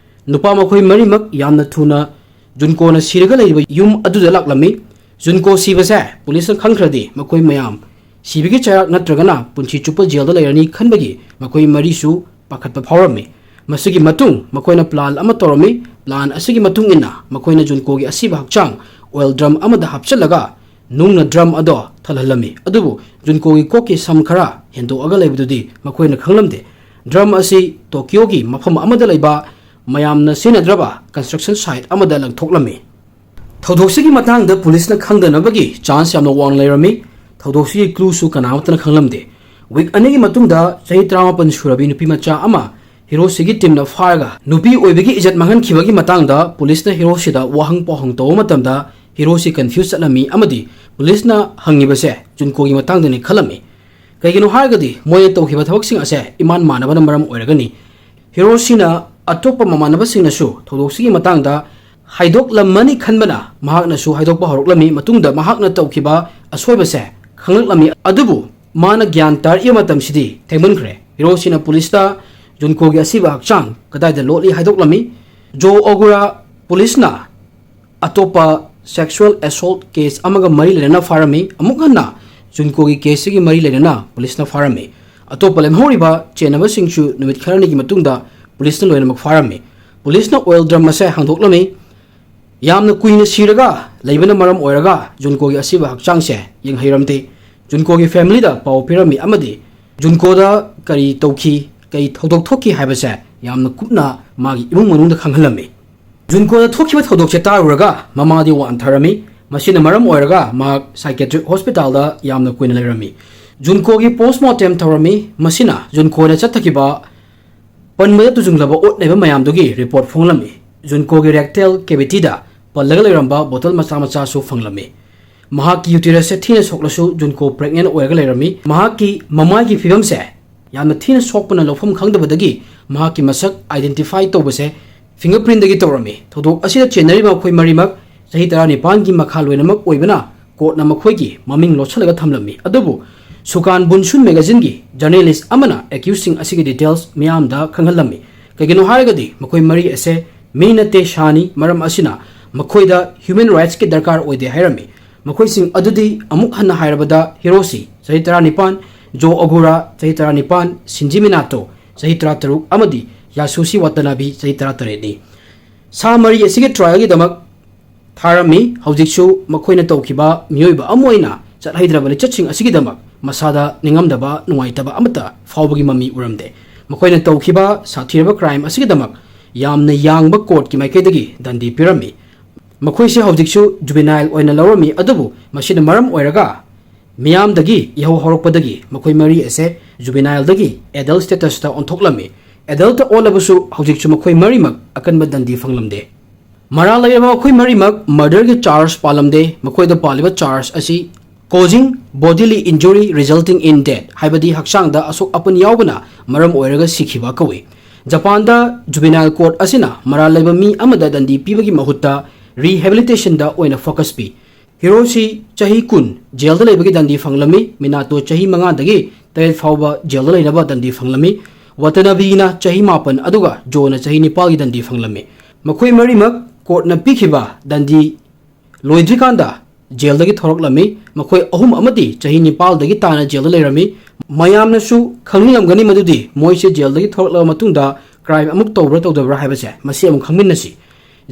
ꯅꯨꯄꯥ ꯃꯈꯣꯏ ꯃꯔꯤꯃꯛ ꯌꯥꯝꯅ ꯊꯨꯅ ꯖꯨꯟꯀꯣꯅ ꯁꯤꯔꯒ ꯂꯩꯔꯤꯕ ꯌꯨꯝ ꯑꯗꯨꯗ ꯂꯥꯛꯂꯝꯃꯤ꯫ ꯖꯨꯟꯀꯣ ꯁꯤꯕꯁꯦ ꯄꯨꯂꯤꯁꯅ ꯈꯪꯈ꯭ꯔꯗꯤ ꯃꯈꯣꯏ ꯃꯌꯥꯝ ꯁꯤꯕꯒꯤ ꯆꯩꯔꯥꯛ ꯅꯠꯇ꯭ꯔꯒꯅ ꯄꯨꯟꯁꯤ ꯆꯨꯞꯄ ꯖꯦꯜꯗ ꯂꯩꯔꯅꯤ ꯈꯟꯕꯒꯤ ꯃꯈꯣꯏ ꯃꯔꯤꯁꯨ ꯄꯥꯈꯠꯄ ꯐꯥꯎꯔꯝꯃꯤ꯫ ꯃꯁꯤꯒꯤ ꯃꯇꯨꯡ ꯃꯈꯣꯏꯅ ꯄ꯭ꯂꯥꯟ ꯑꯃ ꯇꯧꯔꯝꯃꯤ꯫ ꯄ꯭ꯂꯥꯟ ꯑꯁꯤꯒꯤ ꯃꯇꯨꯡ ꯏꯟꯅ ꯃꯈꯣꯏꯅ ꯖꯨꯟꯀꯣꯒꯤ ꯑꯁꯤꯕ ꯍꯛꯆꯥꯡ ꯑꯣꯏꯜ ꯗ꯭ꯔꯝ ꯑꯃꯗ ꯍꯥꯞꯆꯤꯜꯂꯒ ꯅꯨꯡꯅ ꯗ꯭ꯔꯝ ꯑꯗꯣ ꯊꯜꯍꯜꯂꯝꯃꯤ꯫ ꯑꯗꯨꯕꯨ ꯖꯨꯟꯀꯣꯒꯤ ꯀꯣꯛꯀꯤ ꯁꯝ ꯈꯔ ꯍꯦꯟꯗꯣꯛꯑꯒ ꯂꯩꯕꯗꯨꯗꯤ ꯃꯈꯣꯏꯅ ꯈꯪꯂꯝꯗꯦ꯫ ꯗ꯭ꯔꯝ ꯑꯁꯤ ꯇꯣꯀꯤꯌꯣꯒꯤ ꯃꯐꯝ ꯑꯃꯗ ꯂꯩꯕ ꯃꯌꯥꯝꯅ ꯁꯤꯖꯤꯟꯅꯗ꯭ꯔꯕ ꯀꯟꯁꯇ꯭ꯔꯛꯁꯟ ꯁꯥꯏꯠ ꯑꯃꯗ ꯂꯪꯊꯣꯛꯂꯝꯃꯤ꯫ ꯊꯧꯗꯣꯛꯁꯤꯒꯤ ꯃꯇꯥꯡꯗ ꯄꯨꯂꯤꯁꯅ ꯈꯪꯗꯅꯕꯒꯤ ꯆꯥꯟꯁ ꯌꯥꯝꯅ ꯋꯥꯡꯅ ꯂꯩꯔꯝꯃꯤ꯫ ꯊꯧꯗꯣꯛꯁꯤꯒꯤ ꯀ꯭ꯂꯨꯁꯨ ꯀꯅꯥꯃꯠꯇꯅ ꯈꯪꯂꯝꯗꯦ꯫ ꯋꯤꯛ ꯑꯅꯤꯒꯤ ꯃꯇꯨꯡꯗ ꯆꯍꯤ ꯇꯔꯥꯃꯥꯄꯟ ꯁꯨꯔꯕꯤ ꯅꯨꯄꯤ ꯃꯆꯥ ꯑꯃ ꯍꯤꯔꯣꯁꯤꯒꯤ ꯇꯤꯝꯅ ꯐꯥꯔꯒ ꯅꯨꯄꯤ ꯑꯣꯏꯕꯒꯤ ꯏꯖꯠ ꯃꯥꯡꯍꯟꯈꯤꯕꯒꯤ ꯃꯇꯥꯡꯗ ꯄꯨꯂꯤꯁꯅ ꯍꯤꯔꯣꯁꯤꯗ ꯋꯥꯍꯪ ꯄꯥꯎꯍꯪ ꯇꯧꯕ ꯃꯇꯝꯗ ꯍꯤꯔꯣꯁꯤ ꯀꯟꯐ꯭ꯌꯨꯁ ꯆꯠꯂꯝꯃꯤ ꯑꯃꯗꯤ ꯄꯨꯂꯤꯁꯅ ꯍꯪꯉꯤꯕꯁꯦ ꯖꯨꯟꯀꯣꯒꯤ ꯃꯇꯥꯡꯗꯅꯤ ꯈꯜꯂꯝꯃꯤ꯫ ꯀꯩꯒꯤꯅꯣ ꯍꯥꯏꯔꯒꯗꯤ ꯃꯣꯏꯅ ꯇꯧꯈꯤꯕ ꯊꯕꯛꯁꯤꯡ ꯑꯁꯦ ꯏꯃꯥꯟ ꯃꯥꯟꯅꯕꯅ ꯃꯔꯝ ꯑꯣꯏꯔꯒꯅꯤ꯫ ꯍꯤꯔꯣꯁꯤꯅ ꯑꯇꯣꯞꯄ ꯃꯃꯥꯟꯅꯕꯁꯤꯡꯅꯁꯨ ꯊꯧꯗꯣꯛꯁꯤꯒꯤ ꯃꯇꯥꯡꯗ ꯍꯥꯏꯗꯣꯛꯂꯝꯃꯅꯤ ꯈꯟꯕꯅ ꯃꯍꯥꯛꯅꯁꯨ ꯍꯥꯏꯗꯣꯛꯄ ꯍꯧꯔꯛꯂꯝꯃꯤ꯫ ꯃꯇꯨꯡꯗ ꯃꯍꯥꯛꯅ ꯇꯧꯈꯤꯕ ꯑꯁꯣꯏꯕꯁꯦ ꯈꯪꯂꯛꯂꯝꯃꯤ꯫ ꯑꯗꯨꯕꯨ ꯃꯥꯅ ꯒ꯭ꯌꯥꯟ ꯇꯥꯔꯛꯏꯕ ꯃꯇꯝꯁꯤꯗꯤ ꯊꯦꯡꯃꯟꯈ꯭ꯔꯦ꯫ ꯍꯤꯔꯣꯁꯤꯅ ꯄꯨꯂꯤꯁꯇ ꯖꯨꯟꯀꯣꯒꯤ ꯑꯁꯤꯕ ꯍꯛꯆꯥꯡ ꯀꯗꯥꯏꯗ ꯂꯣꯠꯂꯤ ꯍꯥꯏꯗꯣꯛꯂꯝꯃꯤ꯫ ꯖꯣ ꯑꯣꯒꯨꯔꯥ ꯄꯨꯂꯤꯁꯅ ꯑꯇꯣꯞꯄ ꯁꯦꯛꯁꯨꯑꯦꯜ ꯑꯦꯁꯣꯜꯠ ꯀꯦꯁ ꯑꯃꯒ ꯃꯔꯤ ꯂꯩꯅꯅ ꯐꯥꯔꯝꯃꯤ꯫ ꯑꯃꯨꯛ ꯍꯟꯅ ꯖꯨꯟꯀꯣꯒꯤ ꯀꯦꯁꯁꯤꯒꯤ ꯃꯔꯤ ꯂꯩꯅꯅ ꯄꯨꯂꯤꯁꯅ ꯐꯥꯔꯝꯃꯤ꯫ ꯑꯇꯣꯞꯄ ꯂꯦꯝꯍꯧꯔꯤꯕ ꯆꯦꯟꯅꯕꯁꯤꯡꯁꯨ ꯅꯨꯃꯤꯠ ꯈꯔꯅꯤꯒꯤ ꯃꯇꯨꯡꯗ ꯄꯨꯂꯤꯁꯅ ꯂꯣꯏꯅꯃꯛ ꯐꯥꯔꯝꯃꯤ꯫ ꯄꯨꯂꯤꯁꯅ ꯑꯣꯏꯜ ꯗ꯭ꯔꯝ ꯑꯁꯦ ꯍꯥꯡꯗꯣꯛꯂꯝꯃꯤ꯫ ꯌꯥꯝꯅ ꯀꯨꯏꯅ ꯁꯤꯔꯒ ꯂꯩꯕꯅ ꯃꯔꯝ ꯑꯣꯏꯔꯒ ꯖꯨꯟꯀꯣꯒꯤ ꯑꯁꯤꯕ ꯍꯛꯆꯥꯡꯁꯦ ꯌꯦꯡꯍꯩꯔꯝꯗꯦ꯫ ꯖꯨꯟꯀꯣꯒꯤ ꯐꯦꯃꯤꯂꯤꯗ ꯄꯥꯎ ꯄꯤꯔꯝꯃꯤ ꯑꯃꯗꯤ ꯖꯨꯟꯀꯣꯗ ꯀꯔꯤ ꯇꯧꯈꯤ, ꯀꯔꯤ ꯊꯧꯗꯣꯛ ꯊꯣꯛꯈꯤ ꯍꯥꯏꯕꯁꯦ ꯌꯥꯝꯅ ꯀꯨꯞꯅ ꯃꯥꯒꯤ ꯏꯃꯨꯡ ꯃꯅꯨꯡꯗ ꯈꯪꯍꯜꯂꯝꯃꯤ꯫ ꯖꯨꯟꯀꯣꯗ ꯊꯣꯛꯈꯤꯕ ꯊꯧꯗꯣꯛꯁꯦ ꯇꯥꯔꯨꯔꯒ ꯃꯃꯥꯗꯤ ꯋꯥꯟꯊꯔꯝꯃꯤ꯫ ꯃꯁꯤꯅ ꯃꯔꯝ ꯑꯣꯏꯔꯒ ꯃꯍꯥꯛ ꯁꯥꯏꯀꯦꯇ꯭ꯔꯤꯛ ꯍꯣꯁꯄꯤꯇꯥꯜꯗ ꯌꯥꯝꯅ ꯀꯨꯏꯅ ꯂꯩꯔꯝꯃꯤ꯫ ꯖꯨꯟꯀꯣꯒꯤ ꯄꯣꯁꯃꯣꯔꯇꯦꯝ ꯇꯧꯔꯝꯃꯤ꯫ ꯃꯁꯤꯅ ꯖꯨꯟꯀꯣꯗ ꯆꯠꯊꯈꯤꯕ ꯄꯟꯕꯗ ꯇꯨꯖꯨꯡꯂꯕ ꯑꯣꯠ ꯅꯩꯕ ꯃꯌꯥꯝꯗꯨꯒꯤ ꯔꯤꯄꯣꯔꯠ ꯐꯣꯡꯂꯝꯃꯤ꯫ ꯖꯨꯟꯀꯣꯒꯤ ꯔꯦꯛꯇꯦꯜ ꯀꯦꯕꯤꯇꯤꯗ ꯄꯜꯂꯒ ꯂꯩꯔꯝꯕ ꯕꯣꯇꯜ ꯃꯆꯥ ꯃꯆꯥꯁꯨ ꯐꯪꯂꯝꯃꯤ꯫ ꯃꯍꯥꯛꯀꯤ ꯌꯨꯇꯦꯔꯁꯁꯦ ꯊꯤꯅ ꯁꯣꯛꯂꯁꯨ ꯖꯨꯟꯀꯣ ꯄ꯭ꯔꯦꯒꯅꯦꯟ ꯑꯣꯏꯔꯒ ꯂꯩꯔꯝꯃꯤ꯫ ꯃꯍꯥꯛꯀꯤ ꯃꯃꯥꯏꯒꯤ ꯐꯤꯕꯝꯁꯦ ꯌꯥꯝꯅ ꯊꯤꯅ ꯁꯣꯛꯄꯅ ꯂꯧꯐꯝ ꯈꯪꯗꯕꯗꯒꯤ ꯃꯍꯥꯛꯀꯤ ꯃꯁꯛ ꯑꯥꯏꯗꯦꯟꯇꯤꯐꯥꯏ ꯇꯧꯕꯁꯦ ꯐꯤꯡꯒꯔ ꯄ꯭ꯔꯤꯟꯗꯒꯤ ꯇꯧꯔꯝꯃꯤ꯫ ꯊꯧꯗꯣꯛ ꯑꯁꯤꯗ ꯆꯦꯟꯅꯔꯤꯕ ꯃꯈꯣꯏ ꯃꯔꯤꯃꯛ ꯆꯍꯤ ꯇꯔꯥꯅꯤꯄꯥꯟꯒꯤ ꯃꯈꯥ ꯂꯣꯏꯅꯃꯛ ꯑꯣꯏꯕꯅ ꯀꯣꯔꯠꯅ ꯃꯈꯣꯏꯒꯤ ꯃꯃꯤꯡ ꯂꯣꯠꯁꯤꯜꯂꯒ ꯊꯝꯂꯝꯃꯤ꯫ ꯑꯗꯨꯕꯨ ꯁꯨꯀꯥꯟ ꯕꯨꯟꯁꯨꯟ ꯃꯦꯒꯥꯖꯤꯟꯒꯤ ꯖꯔꯅꯦꯂꯤꯁ ꯑꯃꯅ ꯑꯦꯀ꯭ꯌꯨꯁꯁꯤꯡ ꯑꯁꯤꯒꯤ ꯗꯤꯇꯦꯜꯁ ꯃꯤꯌꯥꯝꯗ ꯈꯪꯍꯜꯂꯝꯃꯤ꯫ ꯀꯩꯒꯤꯅꯣ ꯍꯥꯏꯔꯒꯗꯤ ꯃꯈꯣꯏ ꯃꯔꯤ ꯑꯁꯦ ꯃꯤ ꯅꯠꯇꯦ, ꯁꯥꯅꯤ꯫ ꯃꯔꯝ ꯑꯁꯤꯅ ꯃꯈꯣꯏꯗ ꯍ꯭ꯌꯨꯃꯦꯟ ꯔꯥꯏꯠꯁꯀꯤ ꯗꯔꯀꯥꯔ ꯑꯣꯏꯗꯦ ꯍꯥꯏꯔꯝꯃꯤ꯫ ꯃꯈꯣꯏꯁꯤꯡ ꯑꯗꯨꯗꯤ ꯑꯃꯨꯛ ꯍꯟꯅ ꯍꯥꯏꯔꯕꯗ ꯍꯤꯔꯣꯁꯤ ꯆꯍꯤ ꯇꯔꯥꯅꯤꯄꯥꯟ, ꯖꯣ ꯑꯣꯒꯨꯔꯥ ꯆꯍꯤ ꯇꯔꯥꯅꯤꯄꯥꯟ, ꯁꯤꯟꯖꯤ ꯃꯤꯅꯥꯇꯣ ꯆꯍꯤ ꯇꯔꯥꯇꯔꯨꯛ ꯑꯃꯗꯤ ꯌꯥꯁꯨꯁꯤ ꯋꯥꯇꯅꯥꯕꯤ ꯆꯍꯤ ꯇꯔꯥꯇꯔꯦꯠꯅꯤ꯫ ꯁꯥ ꯃꯔꯤ ꯑꯁꯤꯒꯤ ꯇ꯭ꯔꯥꯏꯌꯦꯜꯒꯤꯗꯃꯛ ꯊꯥꯔꯝꯃꯤ꯫ ꯍꯧꯖꯤꯛꯁꯨ ꯃꯈꯣꯏꯅ ꯇꯧꯈꯤꯕ ꯃꯤꯑꯣꯏꯕ ꯑꯃ ꯑꯣꯏꯅ ꯆꯠꯍꯩꯗ꯭ꯔꯕ ꯂꯤꯆꯠꯁꯤꯡ ꯑꯁꯤꯒꯤꯗꯃꯛ ꯃꯁꯥꯗ ꯅꯤꯡꯉꯝꯗꯕ, ꯅꯨꯡꯉꯥꯏꯇꯕ ꯑꯃꯠꯇ ꯐꯥꯎꯕꯒꯤ ꯃꯃꯤ ꯎꯔꯝꯗꯦ꯫ ꯃꯈꯣꯏꯅ ꯇꯧꯈꯤꯕ ꯁꯥꯊꯤꯔꯕ ꯀ꯭ꯔꯥꯏꯝ ꯑꯁꯤꯒꯤꯗꯃꯛ ꯌꯥꯝꯅ ꯌꯥꯡꯕ ꯀꯣꯔꯠꯀꯤ ꯃꯥꯏꯀꯩꯗꯒꯤ ꯗꯟꯗꯤ ꯄꯤꯔꯝꯃꯤ꯫ ꯃꯈꯣꯏꯁꯦ ꯍꯧꯖꯤꯛꯁꯨ ꯖꯨꯕꯤꯅꯥꯏꯜ ꯑꯣꯏꯅ ꯂꯧꯔꯝꯃꯤ, ꯑꯗꯨꯕꯨ ꯃꯁꯤꯅ ꯃꯔꯝ ꯑꯣꯏꯔꯒ ꯃꯤꯌꯥꯝꯗꯒꯤ ꯏꯍꯧ ꯍꯧꯔꯛꯄꯗꯒꯤ ꯃꯈꯣꯏ ꯃꯔꯤ ꯑꯁꯦ ꯖꯨꯕꯤꯅꯥꯏꯜꯗꯒꯤ ꯑꯦꯗꯜ ꯁ꯭ꯇꯦꯇꯁꯇ ꯑꯣꯟꯊꯣꯛꯂꯝꯃꯤ꯫ ꯑꯦꯗꯜꯇ ꯑꯣꯜꯂꯕꯁꯨ ꯍꯧꯖꯤꯛꯁꯨ ꯃꯈꯣꯏ ꯃꯔꯤꯃꯛ ꯑꯀꯟꯕ ꯗꯟꯗꯤ ꯐꯪꯂꯝꯗꯦ꯫ ꯃꯔꯥꯜ ꯂꯩꯔꯕ ꯃꯈꯣꯏ ꯃꯔꯤꯃꯛ ꯃꯔꯗꯔꯒꯤ ꯆꯥꯔꯖ ꯄꯥꯜꯂꯝꯗꯦ꯫ ꯃꯈꯣꯏꯗ ꯄꯥꯜꯂꯤꯕ ꯆꯥꯔꯖ ꯑꯁꯤ causing bodily injury resulting in death, ꯍꯥꯏꯕꯗꯤ ꯍꯛꯆꯥꯡꯗ ꯑꯁꯣꯛ ꯑꯄꯟ ꯌꯥꯎꯕꯅ ꯃꯔꯝ ꯑꯣꯏꯔꯒ ꯁꯤꯈꯤꯕ ꯀꯧꯏ꯫ ꯖꯄꯥꯟꯗ ꯖꯨꯕꯤꯅꯥꯏꯜ ꯀꯣꯔꯠ ꯑꯁꯤꯅ ꯃꯔꯥꯜ ꯂꯩꯕ ꯃꯤ ꯑꯃꯗ ꯗꯟꯗꯤ ꯄꯤꯕꯒꯤ ꯃꯍꯨꯠꯇ ꯔꯤꯍꯦꯕꯤꯂꯤꯇꯦꯁꯟꯗ ꯑꯣꯏꯅ ꯐꯣꯀꯁ ꯄꯤ꯫ ꯍꯤꯔꯣꯁꯤ ꯆꯍꯤ ꯀꯨꯟ ꯖꯦꯜꯗ ꯂꯩꯕꯒꯤ ꯗꯟꯗꯤ ꯐꯪꯂꯝꯃꯤ꯫ ꯃꯤꯅꯥꯇꯣ ꯆꯍꯤ ꯃꯉꯥꯗꯒꯤ ꯇꯔꯦꯠ ꯐꯥꯎꯕ ꯖꯦꯜꯗ ꯂꯩꯅꯕ ꯗꯟꯗꯤ ꯐꯪꯂꯝꯃꯤ꯫ ꯋꯥꯇꯅꯥꯕꯤꯅ ꯆꯍꯤ ꯃꯥꯄꯟ ꯑꯗꯨꯒ ꯖꯣꯅ ꯆꯍꯤ ꯅꯤꯄꯥꯜꯒꯤ ꯗꯟꯗꯤ ꯐꯪꯂꯝꯃꯤ꯫ ꯃꯈꯣꯏ ꯃꯔꯤꯃꯛ ꯀꯣꯔꯠꯅ ꯄꯤꯈꯤꯕ ꯗꯟꯗꯤ ꯂꯣꯏꯗ꯭ꯔꯤꯀꯥꯟꯗ ꯖꯦꯜꯗꯒꯤ ꯊꯣꯔꯛꯂꯝꯃꯤ꯫ ꯃꯈꯣꯏ ꯑꯍꯨꯝ ꯑꯃꯗꯤ ꯆꯍꯤ ꯅꯤꯄꯥꯜꯗꯒꯤ ꯇꯥꯅ ꯖꯦꯜꯗ ꯂꯩꯔꯝꯃꯤ꯫ ꯃꯌꯥꯝꯅꯁꯨ ꯈꯪꯅꯤꯡꯂꯝꯒꯅꯤ ꯃꯗꯨꯗꯤ ꯃꯣꯏꯁꯦ ꯖꯦꯜꯗꯒꯤ ꯊꯣꯔꯛꯂꯕ ꯃꯇꯨꯡꯗ ꯀ꯭ꯔꯥꯏꯝ ꯑꯃꯨꯛ ꯇꯧꯕ꯭ꯔꯥ ꯇꯧꯗꯕ꯭ꯔꯥ ꯍꯥꯏꯕꯁꯦ꯫ ꯃꯁꯤ ꯑꯃꯨꯛ ꯈꯪꯃꯤꯟꯅꯁꯤ꯫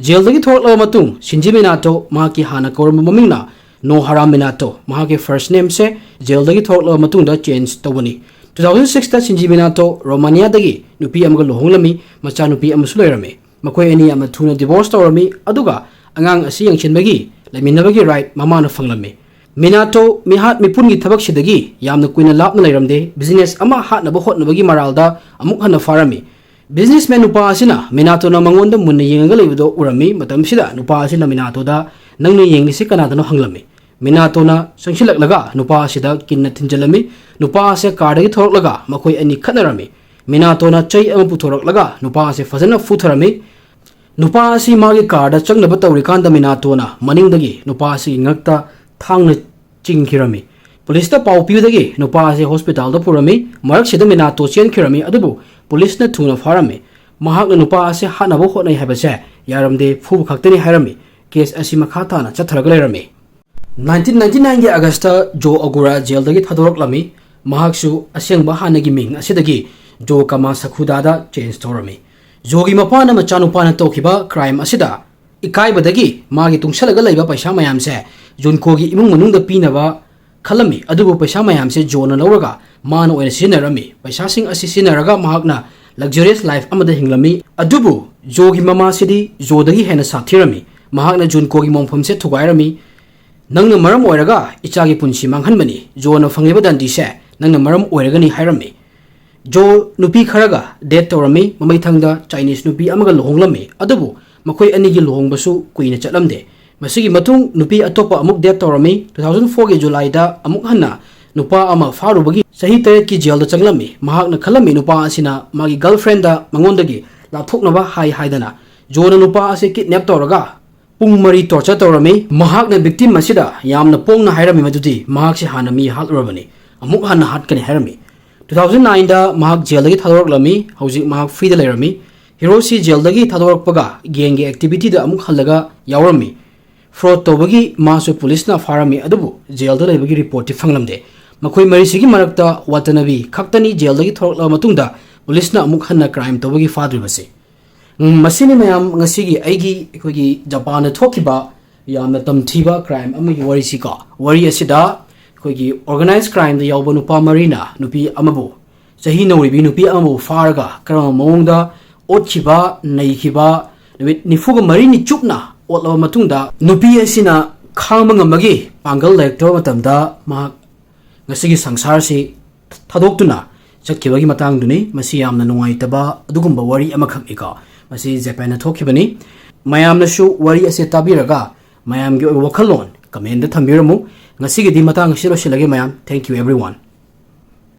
ꯖꯦꯜꯗꯒꯤ ꯊꯣꯔꯛꯂꯕ ꯃꯇꯨꯡ ꯁꯤꯟꯖꯤ ꯃꯤꯅꯥꯇꯣ, ꯃꯍꯥꯛꯀꯤ ꯍꯥꯟꯅ ꯀꯧꯔꯝꯕ ꯃꯃꯤꯡꯅ ꯅꯣꯍꯥꯔꯥ ꯃꯤꯅꯥꯇꯣ, ꯃꯍꯥꯛꯀꯤ ꯐꯥꯔꯁ ꯅꯦꯝꯁꯦ ꯖꯦꯜꯗꯒꯤ ꯊꯣꯔꯛꯂꯕ ꯃꯇꯨꯡꯗ ꯆꯦꯟꯖ ꯇꯧꯕꯅꯤ꯫ ꯇꯨ ꯊꯥꯎꯖꯟ ꯁꯤꯛꯁꯇ ꯁꯤꯟꯖꯤ ꯃꯤꯅꯥꯇꯣ ꯔꯣꯃꯥꯅꯤꯌꯥꯗꯒꯤ ꯅꯨꯄꯤ ꯑꯃꯒ ꯂꯨꯍꯣꯡꯂꯝꯃꯤ, ꯃꯆꯥꯅꯨꯄꯤ ꯑꯃꯁꯨ ꯂꯩꯔꯝꯃꯤ꯫ ꯃꯈꯣꯏ ꯑꯅꯤ ꯌꯥꯝꯅ ꯊꯨꯅ ꯗꯤꯚꯣꯔꯁ ꯇꯧꯔꯝꯃꯤ, ꯑꯗꯨꯒ ꯑꯉꯥꯡ ꯑꯁꯤ ꯌꯦꯡꯁꯤꯟꯕꯒꯤ ꯂꯩꯃꯤꯟꯅꯕꯒꯤ ꯔꯥꯏꯠ ꯃꯃꯥꯅ ꯐꯪꯂꯝꯃꯤ꯫ ꯃꯤꯅꯥꯇꯣ ꯃꯤꯍꯥꯠ ꯃꯤꯄꯨꯟꯒꯤ ꯊꯕꯛꯁꯤꯗꯒꯤ ꯌꯥꯝꯅ ꯀꯨꯏꯅ ꯂꯥꯞꯅ ꯂꯩꯔꯝꯗꯦ꯫ ꯕꯤꯖꯤꯅꯦꯁ ꯑꯃ ꯍꯥꯠꯅꯕ ꯍꯣꯠꯅꯕꯒꯤ ꯃꯔꯥꯜꯗ ꯑꯃꯨꯛ ꯍꯟꯅ ꯐꯥꯔꯝꯃꯤ꯫ ꯕꯤꯖꯤꯅꯦꯁꯃꯦꯟ ꯅꯨꯄꯥ ꯑꯁꯤꯅ ꯃꯤꯅꯥꯇꯣꯅ ꯃꯉꯣꯟꯗ ꯃꯨꯟꯅ ꯌꯦꯡꯉꯒ ꯂꯩꯕꯗꯨ ꯎꯔꯝꯃꯤ꯫ ꯃꯇꯝꯁꯤꯗ ꯅꯨꯄꯥ ꯑꯁꯤꯅ ꯃꯤꯅꯥꯇꯣꯗ, "ꯅꯪꯅ ꯌꯦꯡꯂꯤꯁꯤ ꯀꯅꯥꯗꯅꯣ?" ꯍꯪꯂꯝꯃꯤ꯫ ꯃꯤꯅꯥꯇꯣꯅ ꯆꯪꯁꯤꯜꯂꯛꯂꯒ ꯅꯨꯄꯥ ꯑꯁꯤꯗ ꯀꯤꯟꯅ ꯊꯤꯟꯖꯤꯜꯂꯝꯃꯤ꯫ ꯅꯨꯄꯥ ꯑꯁꯦ ꯀꯥꯔꯗꯒꯤ ꯊꯣꯔꯛꯂꯒ ꯃꯈꯣꯏ ꯑꯅꯤ ꯈꯠꯅꯔꯝꯃꯤ꯫ ꯃꯤꯅꯥꯇꯣꯅ ꯆꯩ ꯑꯃ ꯄꯨꯊꯣꯔꯛꯂꯒ ꯅꯨꯄꯥ ꯑꯁꯦ ꯐꯖꯅ ꯐꯨꯊꯔꯝꯃꯤ꯫ ꯅꯨꯄꯥ ꯑꯁꯤ ꯃꯥꯒꯤ ꯀꯥꯔꯗ ꯆꯪꯅꯕ ꯇꯧꯔꯤꯀꯥꯟꯗ ꯃꯤꯅꯥꯇꯣꯅ ꯃꯅꯤꯡꯗꯒꯤ ꯅꯨꯄꯥ ꯑꯁꯤꯒꯤ ꯉꯛꯇ ꯊꯥꯡꯅ ꯆꯤꯡꯈꯤꯔꯝꯃꯤ꯫ ꯄꯨꯂꯤꯁꯇ ꯄꯥꯎ ꯄꯤꯕꯗꯒꯤ ꯅꯨꯄꯥ ꯑꯁꯤ ꯍꯣꯁꯄꯤꯇꯥꯜꯗ ꯄꯨꯔꯝꯃꯤ꯫ ꯃꯔꯛꯁꯤꯗ ꯃꯤꯅꯥꯇꯣ ꯆꯦꯟꯈꯤꯔꯝꯃꯤ, ꯑꯗꯨꯕꯨ ꯄꯨꯂꯤꯁꯅ ꯊꯨꯅ ꯐꯥꯔꯝꯃꯤ꯫ ꯃꯍꯥꯛꯅ ꯅꯨꯄꯥ ꯑꯁꯤ ꯍꯥꯠꯅꯕ ꯍꯣꯠꯅꯩ ꯍꯥꯏꯕꯁꯦ ꯌꯥꯔꯝꯗꯦ, ꯐꯨꯕ ꯈꯛꯇꯅꯤ ꯍꯥꯏꯔꯝꯃꯤ꯫ ꯀꯦꯁ ꯑꯁꯤ ꯃꯈꯥ ꯇꯥꯅ ꯆꯠꯊꯔꯒ ꯂꯩꯔꯝꯃꯤ꯫ ꯅꯥꯏꯟꯇꯤꯟ ꯅꯥꯏꯟꯇꯤ ꯅꯥꯏꯟꯒꯤ ꯑꯥꯒꯁꯇ ꯖꯣ ꯑꯒꯨꯔꯥ ꯖꯦꯜꯗꯒꯤ ꯊꯥꯗꯣꯔꯛꯂꯝꯃꯤ꯫ ꯃꯍꯥꯛꯁꯨ ꯑꯁꯦꯡꯕ ꯍꯥꯟꯅꯒꯤ ꯃꯤꯡ ꯑꯁꯤꯗꯒꯤ ꯖꯣ ꯀꯃꯥ ꯁꯈꯨꯗꯥꯗ ꯆꯦꯟꯖ ꯇꯧꯔꯝꯃꯤ꯫ ꯖꯣꯒꯤ ꯃꯄꯥꯅ ꯃꯆꯥꯅꯨꯄꯥꯅ ꯇꯧꯈꯤꯕ ꯀ꯭ꯔꯥꯏꯝ ꯑꯁꯤꯗ ꯏꯀꯥꯏꯕꯗꯒꯤ ꯃꯥꯒꯤ ꯇꯨꯡꯁꯜꯂꯒ ꯂꯩꯕ ꯄꯩꯁꯥ ꯃꯌꯥꯝꯁꯦ ꯖꯨꯟꯀꯣꯒꯤ ꯏꯃꯨꯡ ꯃꯅꯨꯡꯗ ꯄꯤꯅꯕ ꯈꯜꯂꯝꯃꯤ꯫ ꯑꯗꯨꯕꯨ ꯄꯩꯁꯥ ꯃꯌꯥꯝꯁꯦ ꯖꯣꯅ ꯂꯧꯔꯒ ꯃꯥꯅ ꯑꯣꯏꯅ ꯁꯤꯖꯤꯟꯅꯔꯝꯃꯤ꯫ ꯄꯩꯁꯥꯁꯤꯡ ꯑꯁꯤ ꯁꯤꯖꯤꯟꯅꯔꯒ ꯃꯍꯥꯛꯅ luxurious life ꯑꯃꯗ ꯍꯤꯡꯂꯝꯃꯤ꯫ ꯑꯗꯨꯕꯨ ꯖꯣꯒꯤ ꯃꯃꯥꯁꯤꯗꯤ ꯖꯣꯗꯒꯤ ꯍꯦꯟꯅ ꯁꯥꯊꯤꯔꯝꯃꯤ꯫ ꯃꯍꯥꯛꯅ ꯖꯨꯟꯀꯣꯒꯤ ꯃꯣꯡꯐꯝꯁꯦ ꯊꯨꯒꯥꯏꯔꯝꯃꯤ꯫ "ꯅꯪꯅ ꯃꯔꯝ ꯑꯣꯏꯔꯒ ꯏꯆꯥꯒꯤ ꯄꯨꯟꯁꯤ ꯃꯥꯡꯍꯟꯕꯅꯤ꯫ ꯖꯣꯅ ꯐꯪꯂꯤꯕ ꯗꯟꯗꯤꯁꯦ ꯅꯪꯅ ꯃꯔꯝ ꯑꯣꯏꯔꯒꯅꯤ" ꯍꯥꯏꯔꯝꯃꯤ꯫ ꯖꯣ ꯅꯨꯄꯤ ꯈꯔꯒ date ꯇꯧꯔꯝꯃꯤ꯫ ꯃꯃꯩꯊꯪꯗ Chinese ꯅꯨꯄꯤ ꯑꯃꯒ ꯂꯨꯍꯣꯡꯂꯝꯃꯤ꯫ ꯑꯗꯨꯕꯨ ꯃꯈꯣꯏ ꯑꯅꯤꯒꯤ ꯂꯨꯍꯣꯡꯕꯁꯨ ꯀꯨꯏꯅ ꯆꯠꯂꯝꯗꯦ꯫ ꯃꯁꯤꯒꯤ ꯃꯇꯨꯡ ꯅꯨꯄꯤ ꯑꯇꯣꯞꯄ ꯑꯃꯨꯛ date ꯇꯧꯔꯝꯃꯤ꯫ Two thousand fourꯒꯤ Julyꯗ ꯑꯃꯨꯛ ꯍꯟꯅ ꯅꯨꯄꯥ ꯑꯃ ꯐꯥꯔꯨꯕꯒꯤ ꯆꯍꯤ ꯇꯔꯦꯠꯀꯤ ꯖꯦꯜꯗ ꯆꯪꯂꯝꯃꯤ꯫ ꯃꯍꯥꯛꯅ ꯈꯜꯂꯝꯃꯤ ꯅꯨꯄꯥ ꯑꯁꯤꯅ ꯃꯥꯒꯤ girlfriendꯗ ꯃꯉꯣꯟꯗꯒꯤ ꯂꯥꯞꯊꯣꯛꯅꯕ ꯍꯥꯏ ꯍꯥꯏꯗꯅ꯫ ꯖꯣꯅ ꯅꯨꯄꯥ ꯑꯁꯤ kidnap ꯇꯧꯔꯒ ꯄꯨꯡ ꯃꯔꯤ torture ꯇꯧꯔꯝꯃꯤ꯫ ꯃꯍꯥꯛꯅ victim ꯑꯁꯤꯗ ꯌꯥꯝꯅ ꯄꯣꯡꯅ ꯍꯥꯏꯔꯝꯃꯤ ꯃꯗꯨꯗꯤ ꯃꯍꯥꯛꯁꯤ ꯍꯥꯟꯅ ꯃꯤ ꯍꯥꯠꯂꯨꯔꯕꯅꯤ, ꯑꯃꯨꯛ ꯍꯟꯅ ꯍꯥꯠꯀꯅꯤ ꯍꯥꯏꯔꯝꯃꯤ꯫ Two thousand nineꯗ ꯃꯍꯥꯛ ꯖꯦꯜꯗꯒꯤ ꯊꯥꯗꯣꯔꯛꯂꯝꯃꯤ꯫ ꯍꯧꯖꯤꯛ ꯃꯍꯥꯛ freeꯗ ꯂꯩꯔꯝꯃꯤ꯫ ꯍꯤꯔꯣꯁꯤ ꯖꯦꯜꯗꯒꯤ ꯊꯥꯗꯣꯔꯛꯄꯒ gangꯒꯤ activityꯗ ꯑꯃꯨꯛ ꯍꯜꯂꯒ ꯌꯥꯎꯔꯝꯃꯤ꯫ Fraud ꯇꯧꯕꯒꯤ ꯃꯥꯁꯨ ꯄꯨꯂꯤꯁꯅ ꯐꯥꯔꯝꯃꯤ, ꯑꯗꯨꯕꯨ ꯖꯦꯜꯗ ꯂꯩꯕꯒꯤ reportꯇꯤ ꯐꯪꯂꯝꯗꯦ꯫ ꯃꯈꯣꯏ ꯃꯔꯤꯁꯤꯒꯤ ꯃꯔꯛꯇ ꯋꯥꯇꯅꯕꯤ ꯈꯛꯇꯅꯤ ꯖꯦꯜꯗꯒꯤ ꯊꯣꯔꯛꯂꯕ ꯃꯇꯨꯡꯗ ꯄꯨꯂꯤꯁꯅ ꯑꯃꯨꯛ ꯍꯟꯅ crime ꯇꯧꯕꯒꯤ ꯐꯥꯗ꯭ꯔꯤꯕꯁꯤ꯫ ꯎꯝ, ꯃꯁꯤꯅꯤ ꯃꯌꯥꯝ ꯉꯁꯤꯒꯤ ꯑꯩꯒꯤ, ꯑꯩꯈꯣꯏꯒꯤ ꯖꯄꯥꯟꯗ ꯊꯣꯛꯈꯤꯕ ꯌꯥꯝꯅ ꯇꯝꯊꯤꯕ crime ꯑꯃꯒꯤ ꯋꯥꯔꯤꯁꯤꯀꯣ꯫ ꯋꯥꯔꯤ ꯑꯁꯤꯗ ꯑꯩꯈꯣꯏꯒꯤ organized crimeꯗ ꯌꯥꯎꯕ ꯅꯨꯄꯥ ꯃꯔꯤꯅ ꯅꯨꯄꯤ ꯑꯃꯕꯨ, ꯆꯍꯤ ꯅꯧꯔꯤꯕꯤ ꯅꯨꯄꯤ ꯑꯃꯕꯨ ꯐꯥꯔꯒ ꯀꯔꯝꯕ ꯃꯑꯣꯡꯗ ꯑꯣꯠꯈꯤꯕ, ꯅꯩꯈꯤꯕ, ꯅꯨꯃꯤꯠ ꯅꯤꯐꯨꯒ ꯃꯔꯤꯅꯤ ꯆꯨꯞꯅ ꯑꯣꯠꯂꯕ ꯃꯇꯨꯡꯗ ꯅꯨꯄꯤ ꯑꯁꯤꯅ ꯈꯥꯡꯕ ꯉꯝꯕꯒꯤ ꯄꯥꯡꯒꯜ ꯂꯩꯔꯛꯇ꯭ꯔꯕ ꯃꯇꯝꯗ ꯃꯍꯥꯛ ꯉꯁꯤꯒꯤ ꯁꯪꯁꯥꯔꯁꯤ ꯊꯥꯗꯣꯛꯇꯨꯅ ꯆꯠꯈꯤꯕꯒꯤ ꯃꯇꯥꯡꯗꯨꯅꯤ꯫ ꯃꯁꯤ ꯌꯥꯝꯅ ꯅꯨꯡꯉꯥꯏꯇꯕ ꯑꯗꯨꯒꯨꯝꯕ ꯋꯥꯔꯤ ꯑꯃꯈꯛꯅꯤꯀꯣ꯫ ꯃꯁꯤ ꯖꯄꯥꯟꯗ ꯊꯣꯛꯈꯤꯕꯅꯤ꯫ ꯃꯌꯥꯝꯅꯁꯨ ꯋꯥꯔꯤ ꯑꯁꯤ ꯇꯥꯕꯤꯔꯒ ꯃꯌꯥꯝꯒꯤ ꯑꯣꯏꯕ ꯋꯥꯈꯜꯂꯣꯟ commentꯗ ꯊꯝꯕꯤꯔꯝꯃꯨ꯫ ꯉꯁꯤꯒꯤꯗꯤ ꯃꯇꯥꯡ ꯑꯁꯤ ꯂꯣꯏꯁꯤꯜꯂꯒꯦ ꯃꯌꯥꯝ꯫ Thank you everyone꯫